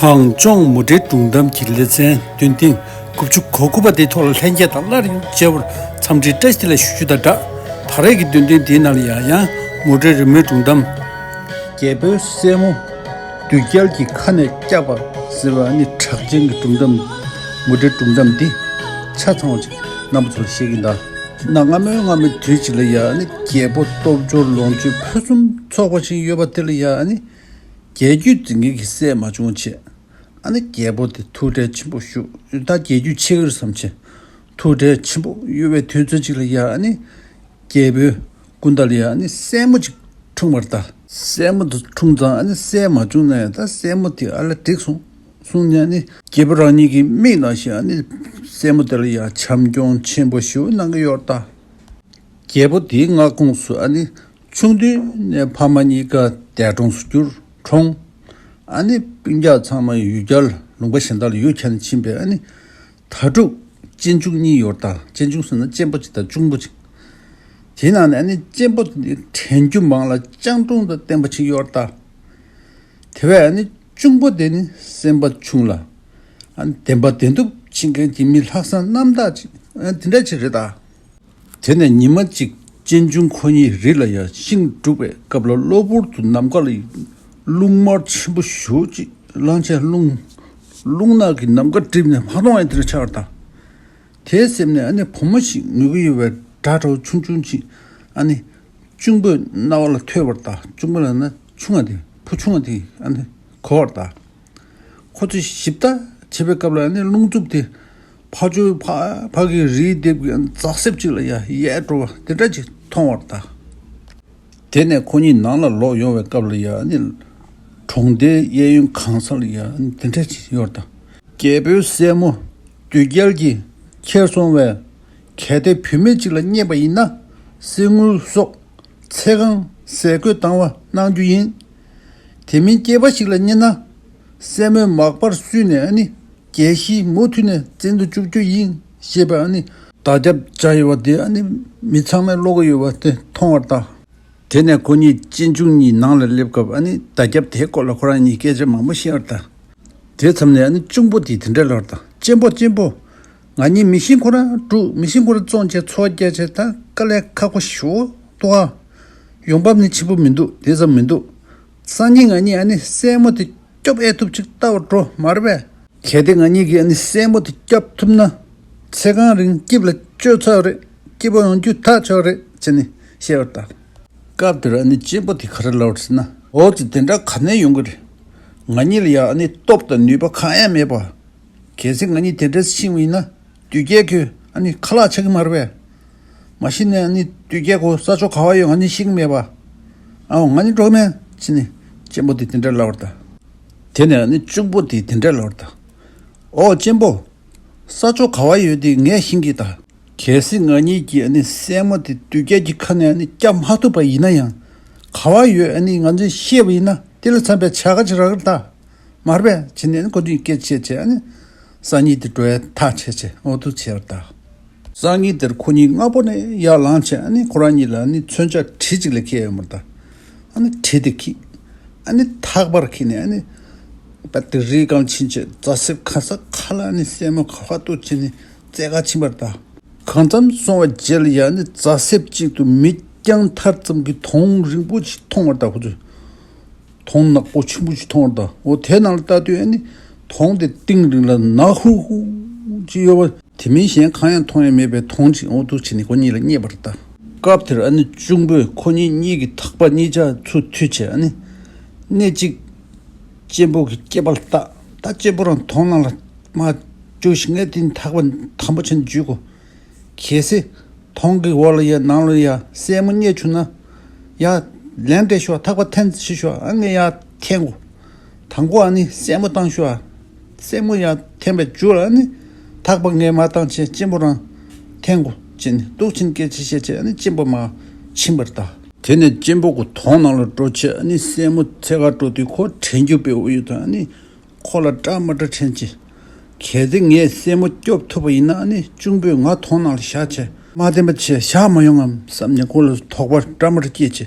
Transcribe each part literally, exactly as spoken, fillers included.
གངས་ལྗོངས་མུ་འབྲེལ་སྒྲུང་གཏམ་གྱི་ལེ་ཚན་འདོན་ཐེངས་དགུ་བཅུ་གོ་དགུ་པ་དེའི་ཐོག་ལ་ལྷན་རྒྱས་དང་སླར་ཡང་མཇལ་བར་འཚམས་འདྲིའི་བཀྲ་ཤིས་བདེ་ལེགས་ཞུ་རྒྱུ་དང་སྦྲགས། ད་རེས་ཀྱི་འདོན་ཐེངས་འདིའི་ནང་ལ་ཡང་ཡང་མུ་འབྲེལ་རི་མོའི་སྒྲུང་གཏམ། རྒྱལ་པོའི་སྲས་མོ་བདུད་རྒྱལ་གྱི་ཁ་ནས་བསྐྱབས་པ་ཟེར་བ་ནི་གྲགས་ཅན་གྱི་སྒྲུང་གཏམ། མུ་འབྲེལ་སྒྲུང་གཏམ་འདི་ཆ་ཚང་བ་ཅིག་རྣམ་པ་ཚོར་བཤད་ཀྱིན་གདའ། གནའ་སྔ་མོའི་སྔ་མོའི་དུས་ཅིག་ལ་ཡང་ནི་རྒྱལ་པོ་སྟོབས་འབྱོར་ལོངས་སྤྱོད་ཕུན་སུམ་ཚོགས་པ་ཞིག་ཡོད་པ་དེ་ལ་ཡང་ནི་རྒྱལ་རྒྱུད་འཛིན་མཁན་གྱི་སྲས་མ་བྱུང་བྱས། ཨ་ནི་རྒྱལ་པོ་དེ་ཐུགས་ཁྲལ་ཆེན་པོ་ཞུ། ད་རྒྱལ་རྒྱུད་ཆེ་གི་རེད་བསམ་བྱས། ཐུགས་ཁྲལ་ཆེན་པོ་གཡོ་བའི་དུས་ཚོད་ཅིག་ལ་ཡང་ཨ་ནི་རྒྱལ་པོའི་སྐུ་ཟླ་ལ་ཡང་ཨ་ནི་སྲས་མོ་ཅིག་འཁྲུངས་པ་རེད་ད། སྲས་མོ་དེ་འཁྲུངས་ཙང་ཨ་ནི་སྲས་མ་བྱུང་ན་ཡང་ད་སྲས་མོ་དེ་ཨ་ལས་འགྲིག་སོང་གསུངས་ནས་ཨ་ནི་རྒྱལ་པོ་རང་ཉིད་ཀྱི་མིག་ནང་བཞིན་ཨ་ནི་སྲས་མོ་དེ་ལ་ཡང་བྱམས་སྐྱོང་ཆེན་པོ་ཞིག་གནང་གི་ཡོད་རེད་ད། རྒྱལ་པོ་དེའི་མངའ་ཁོངས་སུ་ཨ་ནི་ཆུང་དུས་ནས་ཕ་མ་གཉིས་ཀ་འདས་གྲོངས་སུ་གྱུར། གྲོངས། ཨ་ནི་སྤུན་ཀྱག་ཚང་མ་ཡུལ་གྱར་ལུང་པ་གཞན་དག་ལ་ཡུལ་གྱར་ནས་ཕྱིན་པས་ཨ་ནི་ད་ཕྲུག་གཅེན་གཅུང་གཉིས་ཡོད་རེད་ད། གཅེན་གཅུང་ཟེར་ན་གཅེན་པོ་གཅིག་དང་གཅུང་པོ་གཅིག་དེའི་ནང་ནས་ཨ་ནི་གཅེན་པོ་དེ་དྲན་རྒྱུ་མང་ལ་སྤྱང་གྲུང་དང་ལྡན་པ་ཅིག་ཡོད་རེད་ད། དེ་བས་ཨ་ནི་གཅུང་པོ་དེ་ནི་སེམས་པ་ཆུང་ལ་ཨ་ནི་བདེན་པ་བདེན་ཐུབ་བྱེད་མཁན་གྱི་མི་ལྷག་བསམ་རྣམ་དག་ཅིག་ཨ་ནི་དེ་འདྲ་ཅིག་རེད་ད། དེ་ནས་ཉི་མ་གཅིག་གཅེན་གཅུང་ཁོ་གཉིས་རི་ལ་ཡར་ཤིང་སྒྲུག་པའི་སྐབས་ལ་གློ་བུར་དུ་ནམ་མཁའ་ལ་རླུང་དམར་ཆེན་པོ་ཞེ་པོ་ཅིག་ལངས་བྱས། རླུང་རླུང་ནག་གིས་ནམ་མཁའ་བསྒྲིབས་ནས་མ་མཐོང་བ་དེ་འདྲ་ཆགས་པ་རེད་ད། དེའི་སེམས་ནས་ཨ་ནི་བུ་མོ་ཞིག་ངུ་གི་ཡོད་པའི་སྒྲ་འདྲ་བོ་ཆུང་ཆུང་ཅིག་ཨ་ནི་གཅུང་པོའི་རྣ་བ་ལ་ཐོས་པ་རེད་ད། གཅུང་པོ་ལབ་ན་ཆུང་བ་དེ། བུ་ཆུང་བ་དེ་ཨ་ནི་གོ་བ་རེད་ད། ཁོ་ཚོས་ཞིབ་ལྟ་བྱེད་པའི་སྐབས་ལ་ཨ་ནི་རླུང་འཚུབ་དེ་ཕར་ཕྱོགས་ཕ་ཕ་གི་རིའི་ལྡེབས་ཀྱི་ཨ་ནི་འཛག་སེབ་ཅིག་ལ་ཡར་ཡལ་འགྲོ་བ་དེ་འདྲ་ཅིག་མཐོང་བ་རེད་ད། དེ་ནས་ཁོ་གཉིས་ནང་ལ་ལོག་ཡོང་བའི་སྐབས་ལ་ཡང་ནི་གྲོང་སྡེའི་གཡས་གཡོན་གང་ས་ལ་ཡང་ནི་དེ་འདྲ་ཅིག་ཡོད་རེད་ད། རྒྱལ་པོའི་སྲས་མོ་བདུད་རྒྱལ་གྱིས་ཁྱེར་སོང་བའི་གལ་ཏེ་བུད་མེད་ཅིག་ལ་རྙེད་པ་ཡིན་ན་གསེར་དངུལ་སོགས་ཚེ་གང་ཟས་གོས་དང་བ་གནང་རྒྱུ་ཡིན། དེ་མིན་སྐྱེས་པ་ཞིག་ལ་རྙེད་ན་སྲས་མོས་མག་པར་བསུས་ནས་ཨ་ནི་རྒྱལ་གཞིས་མུ་མཐུད་ནས་བཙན་དུ་བཅུག་རྒྱུ་ཡིན་ཞེས་པ་ཨ་ནི་བརྡ་ཁྱབ་བྱས་ཡོད་པ་དེ་ཨ་ནི་མི་ཚང་མས་ཀློག་གི་ཡོད་པ་དེ་མཐོང་བ་རེད་ད། དེ་ནས་ཁོ་གཉིས་གཅེན་གཅུང་གཉིས་ནང་ལ་སླེབས་སྐབས་ཨ་ནི་བརྡ་ཁྱབ་དེའི་སྐོར་ལ་ཁོ་རང་གཉིས་སྐད་ཆ་མང་པོ་བཤད་པ་རེད་ད། དེ་མཚམས་ནས་ཨ་ནི་གཅུང་པོ་དེས་དེ་འདྲ་ལབ་པ་རེད་ད། གཅེན་པོ་གཅེན་པོ། ང་གཉིས་མི་ཤིང་ཁོ་རང་སྒྲུག་མི་ཤིང་ཁོ་རང་བཙོང་བྱས་འཚོ་བ་སྐྱེལ་བྱས་ད་དཀའ་ལས་ཁག་པོ་ཞེ་པོ་འདུག་ཨ། ཡོང་འབབ་ནི་ཆེན་པོ་མི་འདུག་དེ་ཙམ་མི་འདུག་སང་ཉིན་ང་གཉིས་ཨ་ནི་སྲས་མོ་དེ་སྐྱོབ་ཨེ་ཐུབ་ཅིག་ལྟ་བར་འགྲོ་མ་རེད་པས། གལ་ཏེ་ང་གཉིས་ཀྱིས་ཨ་ནི་སྲས་མོ་དེ་སྐྱོབ་ཐུབ་ན། ཚེ་གང་རིང་སྐྱིབས་ལ་སྤྱོད་ཚར་རེད། སྐྱིད་པོ་ཡོང་རྒྱུ་ཐག་ཆོད་རེད་ཅེས་ནི་བཤད་པ་རེད་ད། སྐབས་དེར་ཨ་ནི་གཅེན་པོ་དེ་ག་རེ་ལབ་པ་རེད་ཟེར་ན། འོ་ཙི་དེ་འདྲ་ག་ནས་ཡོང་གི་རེད། ང་གཉིས་ལ་ཡང་ཨ་ནི་སྟོབས་དང་ནུས་པ་གང་ཡང་མེད་པ། གལ་སྲིད་ང་གཉིས་དེ་འདྲ་ཤི་བ་ཡིན་ན་བདུད་རྒྱལ་ཁྱོད་ཨ་ནི་ཁ་ལག་ཆགས་ཀྱི་མ་རེད་པས། མ་གཞི་ནས་ཨ་ནི་བདུད་རྒྱལ་ཁོ་ས་ཕྱོགས་ག་བ་ཡོད་ང་གཉིས་ཤེས་ཀྱི་མེད་པ། ཨའོ་ང་གཉིས་འགྲོ་གི་མེད་ཅེས་ནི་གཅེན་པོ་དེ་དེ་འདྲ་ལབ་པ་རེད་ད། དེ་ནས་ཨ་ནི་གཅུང་པོ་དེས་དེ་འདྲ་ལབ་པ་རེད་ད། ཨོ་གཅེན་པོ། ས་ཕྱོགས་ག་བ་ཡོད་དེ་ངས་ཤེས་ཀྱི་ད། གལ་སྲིད་ང་གཉིས་ཀྱིས་ཨ་ནི་སྲས་མོ་དེ་བདུད་རྒྱལ་གྱི་ཁ་ནས་ཨ་ནི་བསྐྱབ་མ་ཐུབ་པ་ཡིན་ན་ཡང་། ག་བ་ཡོད་ཨ་ནི་ང་ཚོས་ཤེས་པ་ཡིན་ན་དེ་ལ་འཚམ་པའི་བྱ་དགའ་ཅིག་རག་གི་རེད་ད། མ་རེད་པས་ཅེས་ནས་ཨ་ནི་ཁོ་ཚོས་སྐད་ཆ་བྱས་བྱས་ཨ་ནི། སང་ཉིན་དེ་འགྲོ་ཡ་ཐག་བཅད་བྱས་འོ་ཐུག་བྱས་པ་རེད་ད། སང་ཉིན་དེར་ཁོ་གཉིས་སྔ་པོ་ནས་ཡར་ལངས་བྱས་ཨ་ནི་ཁོ་རང་གཉིས་ལ་ཨ་ནི་མཚོན་ཆ་གྲི་གཅིག་ལས་ཁེལ་ཡོད་མ་རེད་ད། ཨ་ནི་གྲི་དེ་འཁྱེར། ཨ་ནི་ཐག་པར་འཁྱེར་ནས་ཨ་ནི། པ་དེ་རི་སྒང་ཕྱིན་བྱས་རྫ་གསེབ་གང་ས་གང་ལ་ཨ་ནི་སྲས་མོ་ག་བ་ཏུ་ཕྱིན་ནས་བཙལ་ག་ཕྱིན་པ་རེད་ད། གང་འཚམ་སོང་བའི་རྗེས་ལ་ཡང་ནི་རྫ་གསེབ་གཅིག་ཏུ་མི་རྐྱང་ཐར་ཙམ་གྱི་དོང་རིང་པོ་ཞིག་མཐོང་བ་རེད་ད་ཁོ་ཚོས། དོང་ནག་པོ་ཆེན་པོ་ཞིག་མཐོང་བ་རེད་ད། འོ་དེ་ནང་ལ་ལྟ་དུས་ཨ་ནི་དོང་དེ་གཏིང་རིང་ལ་ནག་ཧུར་ཧུར་ཅིག་ཡོད་པ། དེ་མིན་གཞན་གང་ཡང་མཐོང་ཡ་མེད་པའི་དོང་ཅིག་འོ་འདུག་བྱས་ནས་ཁོ་གཉིས་ལ་བསྙད་པ་རེད་ད། སྐབས་དེར་ཨ་ནི་གཅུང་པོས་ཁོ་གཉིས་གཉིས་ཀྱི་ཐག་པ་གཉིས་ཆ་ཚུར་མཐུད་བྱས་ཨ་ནི། སྣེ་གཅིག་གཅེན་པོ་གི་སྐེད་པ་ལ་བཏགས། ད་གཅེན་པོ་རང་དོང་ནང་ལ་མར་བཅུག་ཞིག་ངས་དེ་ནི་ཐག་པ་དམ་པོ་བྱས་ནས་འཇུས་གོ། གལ་སྲིད་དོང་གི་འོག་ལ་ཡ་ནང་ལ་ཡ་སྲས་མོ་རྙེད་བྱུང་ན། ཡ་ལན་སྤྲད་ཤོག་ཐག་པ་འཐེན་ཤི་ཤོག་ཨ་ངས་ཡ་འཐེན་གོ། དང་པོ་ཨ་ནི་སྲས་མོ་བཏང་ཤོག་ཨ། སྲས་མོ་ཡ་འཐེན་པའི་མཇུག་ལ་ཨ་ནི་ཐག་པ་ངས་མ་བཏང་བྱས་གཅེན་པོ་རང་འཐེན་གོ་ཅེས་ནི་འདུག་ཕྱིན་སྐད་ཆ་བཤད་བྱས་ཨ་ནི་གཅེན་པོ་མར་ཕྱིན་པ་རེད་ད། དེ་ནས་གཅེན་པོ་ཁོ་དོང་ནང་ལ་འགྲོ་བྱས་ཨ་ནི་སྲས་མོ་འཚོལ་ག་འགྲོ་དུས་ཁོ་དྲན་རྒྱུ་དཔེ་འོ་ཡོད་དང་ཨ་ནི། ཁོ་ལ་སྐྲག་མ་སྐྲག་དྲན་ཅི། གལ་ཏེ་ངས་སྲས་མོ་སྐྱོབ་ཐུབ་པ་ཡིན་ན་ཨ་ནི་གཅུང་པོས་ང་དོང་ནང་ལ་བཞག་བྱས་མ་བསྟན་པ་བྱས་བཞག་མ་ཡོང་ངམ་བསམ་ནས་ཁོ་ལ་དོགས་པ་སྐྲག་མ་སྐྲག་སྐྱེས་ཅི།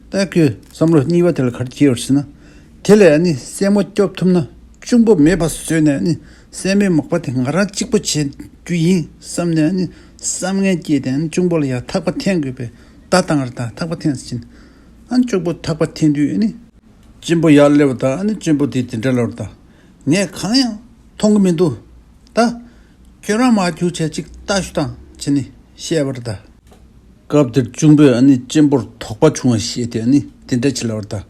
ད་ཁོས་བསམ་བློ་གཉིས་པ་དེ་ལ་ག་རེ་སྐྱེས་པ་རེད་ཟེར་ན། དེ་ལས་ཨ་ནི་སྲས་མོ་སྐྱོབ་ཐུབ་ན་ གཅུང་པོ་མེད་པ་བཟོས་ནས་ནི་སྲས་མོའི་མག་པ་དེ་ང་རང་གཅིག་པོ་བྱེད་རྒྱུ་ཡིན་བསམ་ནས་ནི་བསམ་ངན་སྐྱེས་ཏེ་ནི་གཅུང་པོ་ལ་ཡང་ཐག་པ་འཐེན་དགོས་པའི་བརྡ་བཏང་བ་རེད་ད། ཐག་པ་འཐེན་ཟེར་གྱིན། ཨ་ནི་གཅུང་པོ་ཐག་པ་འཐེན་དུས་ནི་གཅེན་པོ་ཡར་སླེབས་པ་དང་ཨ་ནི་གཅེན་པོ་དེས་དེ་འདྲ་ལབ་པ་དང་། ངས་གང་ཡང་མཐོང་གི་མི་འདུག་ད་ཁྱོད་རང་མར་རྒྱུགས་བྱས་ཅིག་ལྟ་ཞུ་དང་བྱས་ནི་བཤད་པ་རེད་ད། སྐབས་དེར་གཅུང་པོས་ཨ་ནི་གཅེན་པོར་དོགས་པ་བྱུང་བ་ཤེས་ཏེ་ཨ་ནི་དེ་འདྲ་ཅིག་ལབ་པ་རེད་ད།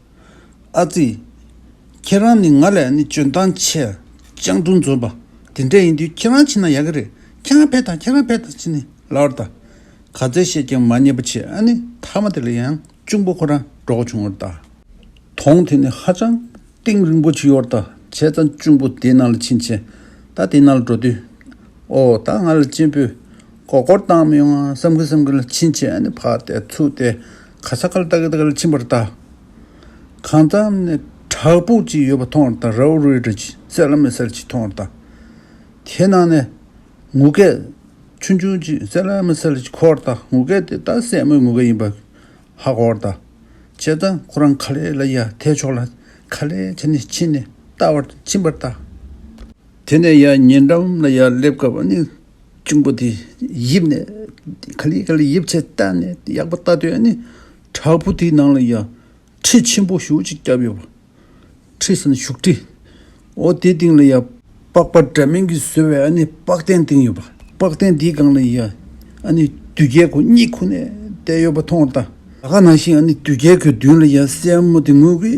ཨ་ཙི། ཁྱེད་རང་ནི་ང་ལས་ཨ་ནི་འཇོན་ཐང་ཆེ། སྤྱང་གྲུང་འཛོམས་པ། དེ་འདྲ་ཡིན་དུས་ཁྱེད་རང་ཕྱིན་ན་ཡག་གི་རེད། ཁྱེད་རང་ཕེབས་དང་ཁྱེད་རང་ཕེབས་དང་ཕྱིན་ནས་ལབ་པ་རེད་ད། ག་ཚད་བཤད་ཀྱང་མ་ཉན་པ་བྱས་ཨ་ནི་མཐའ་མ་དེ་ལ་ཡང་གཅུང་པོ་ཁོ་རང་འགྲོ་དགོས་བྱུང་བ་རེད་ད། དོང་དེ་ནི་ཧ་ཅང་གཏིང་རིང་པོ་ཅིག་ཡོད་རེད་ད། བྱས་ཙང་གཅུང་པོ་དེའི་ནང་ལ་ཕྱིན་བྱས་ད་དེའི་ནང་ལ་འགྲོ་དུས། ཨོ་ད་ང་ལ་གཅེན་པོས་མགོ་སྐོར་བཏང་མི་ཡོང་ང་བསམ་གི་བསམ་གི་ལ་ཕྱིན་བྱས་ཨ་ནི་ཕར་བལྟས་ཚུར་བལྟས་ག་ས་ག་ལ་ལྟ་གི་ལྟ་གི་ལ་ཕྱིན་པ་རེད་ད། གང་འཚམ་ནས་བྲག་ཕུག་ཅིག་ཡོད་པ་མཐོང་བ་རེད་ད། རའུ་རུའི་སྒྲ་ཅིག་གསལ་ལ་མི་གསལ་ཅིག་མཐོང་བ་རེད་ད། དེ་ནང་ནས་ངུ་སྐད་ཆུང་ཆུང་ཅིག་གསལ་ལ་མི་གསལ་ཅིག་གོ་བ་རེད་ད། ངུ་སྐད་དེ་ད་སྲས་མོའི་ངུ་སྐད་ཡིན་པ་ཧ་གོ་བ་རེད་ད། བྱས་ཙང་ཁོ་རང་ག་ལེ་ལ་ཡ་དེ་ཕྱོགས་ལ་ག་ལེ་བྱས་ནས་ཕྱིན་ནས་ལྟ་བར་ཕྱིན་པ་རེད་ད། དེ་ནས་ཡར་ཉེ་འགྲམ་ལ་ཡར་སླེབས་སྐབས་ཨ་ནི་གཅུང་པོ་དེ་ཡིབ་ནས་ག་ལེ་ག་ལེ་ཡིབ་བྱས་བལྟས་ནས་ཡག་པོ་ལྟ་དུས་ཨ་ནི་བྲག་ཕུག་དེའི་ནང་ལ་ཡར་ཁྲི་ཆེན་པོ་ཞེ་པོ་ཅིག་བརྒྱབ་ཡོད་པ། ཁྲི་ཟེར་ན་བཞུགས་ཁྲི། འོ་དེའི་སྟེང་ལ་ཡར་པགས་པ་འདྲ་མིན་གྱིས་བཟོས་པའི་ཨ་ནི་པགས་གདན་བཏིང་ཡོད་པ། པགས་གདན་དེའི་སྒང་ལ་ཡར་ཨ་ནི་དུས་རྒྱལ་ཁོ་གཉིད་ཁུག་ནས་བསྡད་ཡོད་པ་མཐོང་བ་དང་། ད་ག་ནང་བཞིན་ཨ་ནི་དུས་རྒྱལ་ཁོའི་མདུན་ལ་ཡར་སྲས་མོ་དེ་ངུ་གི་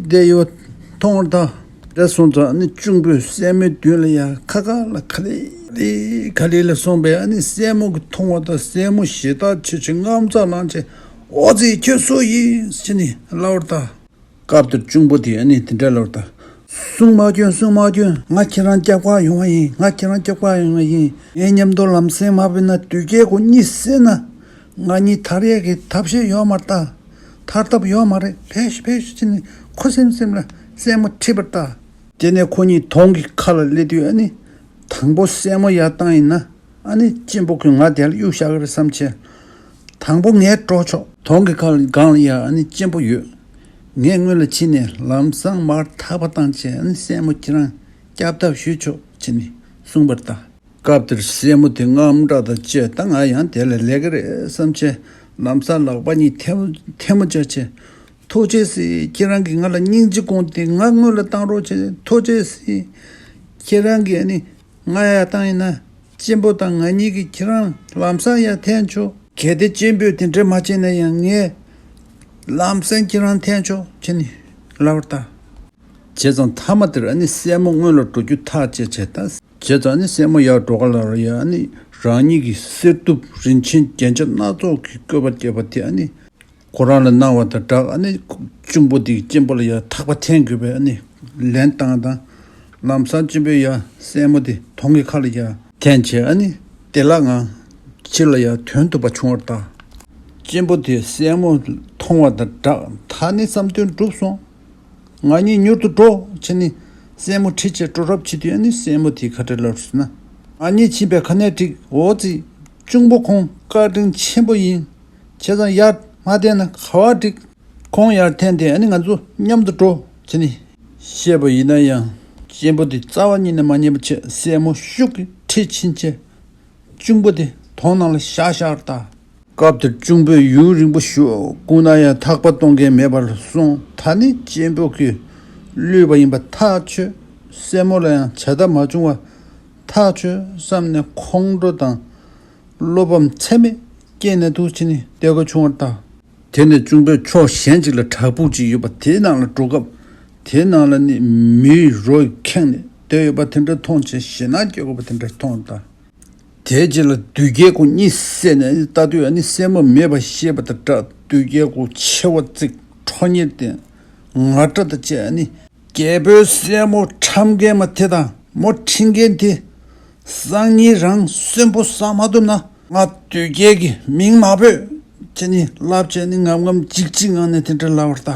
བསྡད་ཡོད་པ་མཐོང་བ་དང་། དེ་སོང་ཙང་ཨ་ནི་གཅུང་པོས་སྲས་མོའི་མདུན་ལ་ཡར་ཁ་ཁ་ལ་ག་ལེ་ལེ་ག་ལེ་ལ་སོང་པས་ཨ་ནི་སྲས་མོ་གིས་མཐོང་བ་དང་། སྲས་མོ་ཞེ་དྲག་ཆེ་ཆེ་དངངས་སྐྲག་ལངས་བྱས། ཨོ་ཙི་ཁྱོད་སུ་ཡིན་ཟེར་ནས་ལབ་པ་དང་། སྐབས་དེར་གཅུང་པོ་དེས་ཨ་ནི་དེ་འདྲ་ལབ་པ་དང་། སྲུང་མ་སྐྱོན། སྲུང་མ་སྐྱོན། ང་ཁྱེད་རང་སྐྱབས་ཁ་ཡོང་བ་ཡིན། ང་ཁྱེད་རང་སྐྱབས་ཁ་ཡོང་བ་ཡིན། ངའི་མཉམ་དུ་ལམ་སེང་མ་བུད་ན་དུས་རྒྱལ་ཁོ་གཉིད་སད་ན། ང་གཉིས་ཐར་ཡས་ཀྱི་ཐབས་ཤེས་ཡོད་མ་རེད་ད། ཐར་ཐབས་ཡོད་མ་རེད། ཕེབས་ཤིག་ཕེབས་ཤིག་ཟེར་ནས་ཁོ་སེམས་སེམས་ལ་སྲས་མོ་ཁྲིད་པ་རེད་ད། དེ་ནས་ཁོ་གཉིས་དོང་གི་ཁ་ལ་སླེབས་དུས་ཨ་ནི། དང་པོ་སྲས་མོ་ཡར་བཏང་ཡིན་ན། ཨ་ནི་གཅེན་པོ་ཁོས་ང་དེ་ལ་གཡུག་བཞག་གི་རེད་བསམ་བྱས། དང་པོ་ངས་འགྲོ་ཆོག་དོང་གི་ཁ་སྒང་ལ་ཡ་ཨ་ནི་གཅེན་པོ་ཡོད། ངས་སྔོན་ལ་ཕྱིན་ནས་ལམ་སང་མར་ཐག་པ་བཏང་བྱས་ཨ་ནི་སྲས་མོ་ཁྱེད་རང་སྐྱབས་ཐབས་ཞུས་ཆོག་བྱས་ནས་གསུངས་པ་རེད་ད། སྐབས་དེར་སྲས་མོ་དེ་དངངས་སྐྲག་དང་བཅས་ད་ང་ཡང་དེ་ལ་ལས་ཀ་རེད་བསམ་བྱས་ལམ་སང་ལག་པ་གཉིས་ཐལ་མོ་ཐལ་མོ་སྦྱར་བྱས། ཐུགས་རྗེ་ཆེ། ཁྱེད་རང་གིས་ང་ལ་སྙིང་རྗེ་དགོངས་ཏེ་ང་སྔོན་ལ་བཏང་རོགས་བྱས། ཐུགས་རྗེ་ཆེ། ཁྱེད་རང་གིས་ཨ་ནི། ང་ཡར་བཏང་ཡིན་ན། གཅེན་པོ་དང་ང་གཉིས་ཀྱིས་ཁྱེད་རང་ལམ་སང་ཡར་འཐེན་ཆོག་གལ་ཏེ་གཅེན་པོས་དེ་འདྲ་མ་བྱས་ན་ཡང་ངས་ལམ་སང་ཁྱེད་རང་འཐེན་ཆོག་བྱས་ནས་ལབ་པ་རེད་ད། བྱས་ཙང་མཐའ་མ་དེར་ཨ་ནི་སྲས་མོ་སྔོན་ལ་འགྲོ་རྒྱུ་ཐག་བཅད་བྱས་ད། བྱས་ཙང་ཨ་ནི་སྲས་མོ་ཡར་འགྲོ་ག་ལ་ར་ཡ་ཨ་ནི་རང་ཉིད་ཀྱི་གསེར་གདུབ་རིན་ཆེན་རྒྱན་ཆ་སྣ་ཚོགས་ཀྱི་བཀོད་པ་བརྒྱབ་པ་དེ་ཨ་ནི། ཁོ་རང་ལ་གནང་བ་དང་སྦྲགས་ཨ་ནི་གཅུང་པོ་དེས་གཅེན་པོ་ལ་ཡ་ཐག་པ་འཐེན་དགོས་པའི་ཨ་ནི་ལན་བཏང་དང་། ལམ་སང་གཅེན་པོས་ཡ་སྲས་མོ་དེ་དོང་གི་ཁ་ལ་ཡ་འཐེན་བྱས་ཨ་ནི་བདེ་བླག་ངང་ཕྱིར་ལ་ཡ་ཐོན་ཐུབ་པ་བྱུང་བ་རེད་ད། གཅེན་པོ་དེས་སྲས་མོ་མཐོང་བ་དང་སྦྲགས་ད་ནི་བསམ་དོན་འགྲུབ་སོང་། ང་གཉིས་མྱུར་དུ་འགྲོ་བྱས་ནས་སྲས་མོ་ཁྲིད་བྱས་འགྲོ་རོགས་བྱེད་དུས་ཨ་ནི་སྲས་མོ་དེས་ག་འདྲ་ལབ་ཟེར་ན། ང་གཉིས་ཕྱིན་པས་ག་ནས་འགྲིག་འོ་ཙི། གཅུང་པོ་ཁོང་བཀའ་དྲིན་ཆེན་པོ་ཡིན། བྱས་ཙང་ཡར་མ་བསྡད་ན་ག་བ་འགྲིག་ཁོང་ཡར་འཐེན་ཏེ་ཨ་ནི་ང་ཚོ་མཉམ་དུ་འགྲོ་བྱས་ནས་བཤད་པ་ཡིན་ན་ཡང་གཅེན་པོ་དེ་རྩ་བ་ཉིད་ནས་མ་ཉན་པ་བྱས་སྲས་མོ་ཤུགས་ཀྱིས་ཁྲིད་ཕྱིན་བྱས། གཅུང་པོ་དེ་དོང་ནང་ལ་བཞག་བཞག་རེད་ད། སྐབས་དེར་གཅུང་པོས་ཡུན་རིང་པོ་བཞུགས་བསྐུལ་ན་ཡང་ཐག་པ་གཏོང་མཁན་མེད་པར་སོང་། ད་ནི་གཅེན་པོ་གིས་བསླུས་པ་ཡིན་པ་ཐག་ཆོད། སྲས་མོ་ལ་ཡང་བྱ་ཐབས་མ་བྱུང་བ་ཐག་ཆོད་བསམ་ནས་ཁོང་ཁྲོ་དང་བློ་ཕམ་ཚད་མེད་སྐྱེས་ནས་འདུག་བྱས་ནས་བསྡད་དགོས་བྱུང་བ་རེད་ད། དེ་ནས་གཅུང་པོས་ཕྱོགས་གཞན་ཅིག་ལ་བྲག་ཕུག་ཅིག་ཡོད་པ་དེའི་ནང་ལ་འགྲོ་སྐབས་དེའི་ནང་ལ་ནི་མིའི་རོས་ཁེངས་ནས་བསྡད་ཡོད་པ་དེ་འདྲ་མཐོང་བྱས་ཞེད་སྣང་སྐྱེ་དགོས་པ་དེ་འདྲ་མཐོང་བ་རེད་ད། དེའི་རྗེས་ལ་དུས་རྒྱལ་ཁོ་གཉིད་སད་ནས་ལྟ་དུས་ཨ་ནི་སྲས་མོ་མེད་པ་ཤེས་པ་དང་སྦྲགས་དུས་རྒྱལ་ཁོ་མཆེ་བ་གཙིགས་ཁྲོ་གཉེར་ལྡན་ངར་སྐྲག་དང་བཅས་ཨ་ནི་རྒྱལ་པོའི་སྲས་མོ་ཁྲམ་མཁན་མ་དེ་དང་མོ་ཁྲིད་མཁན་དེ་སང་ཉིན་རང་གསོན་པོ་བཟའ་མ་ཐུབ་ན་ང་དུས་རྒྱལ་གྱི་མིང་མ་འབོད་ཅེས་ནི་ལབ་བྱས་ནི་ངམ་ངམ་འཇིགས་འཇིགས་ངང་ནས་དེ་འདྲ་ལབ་པ་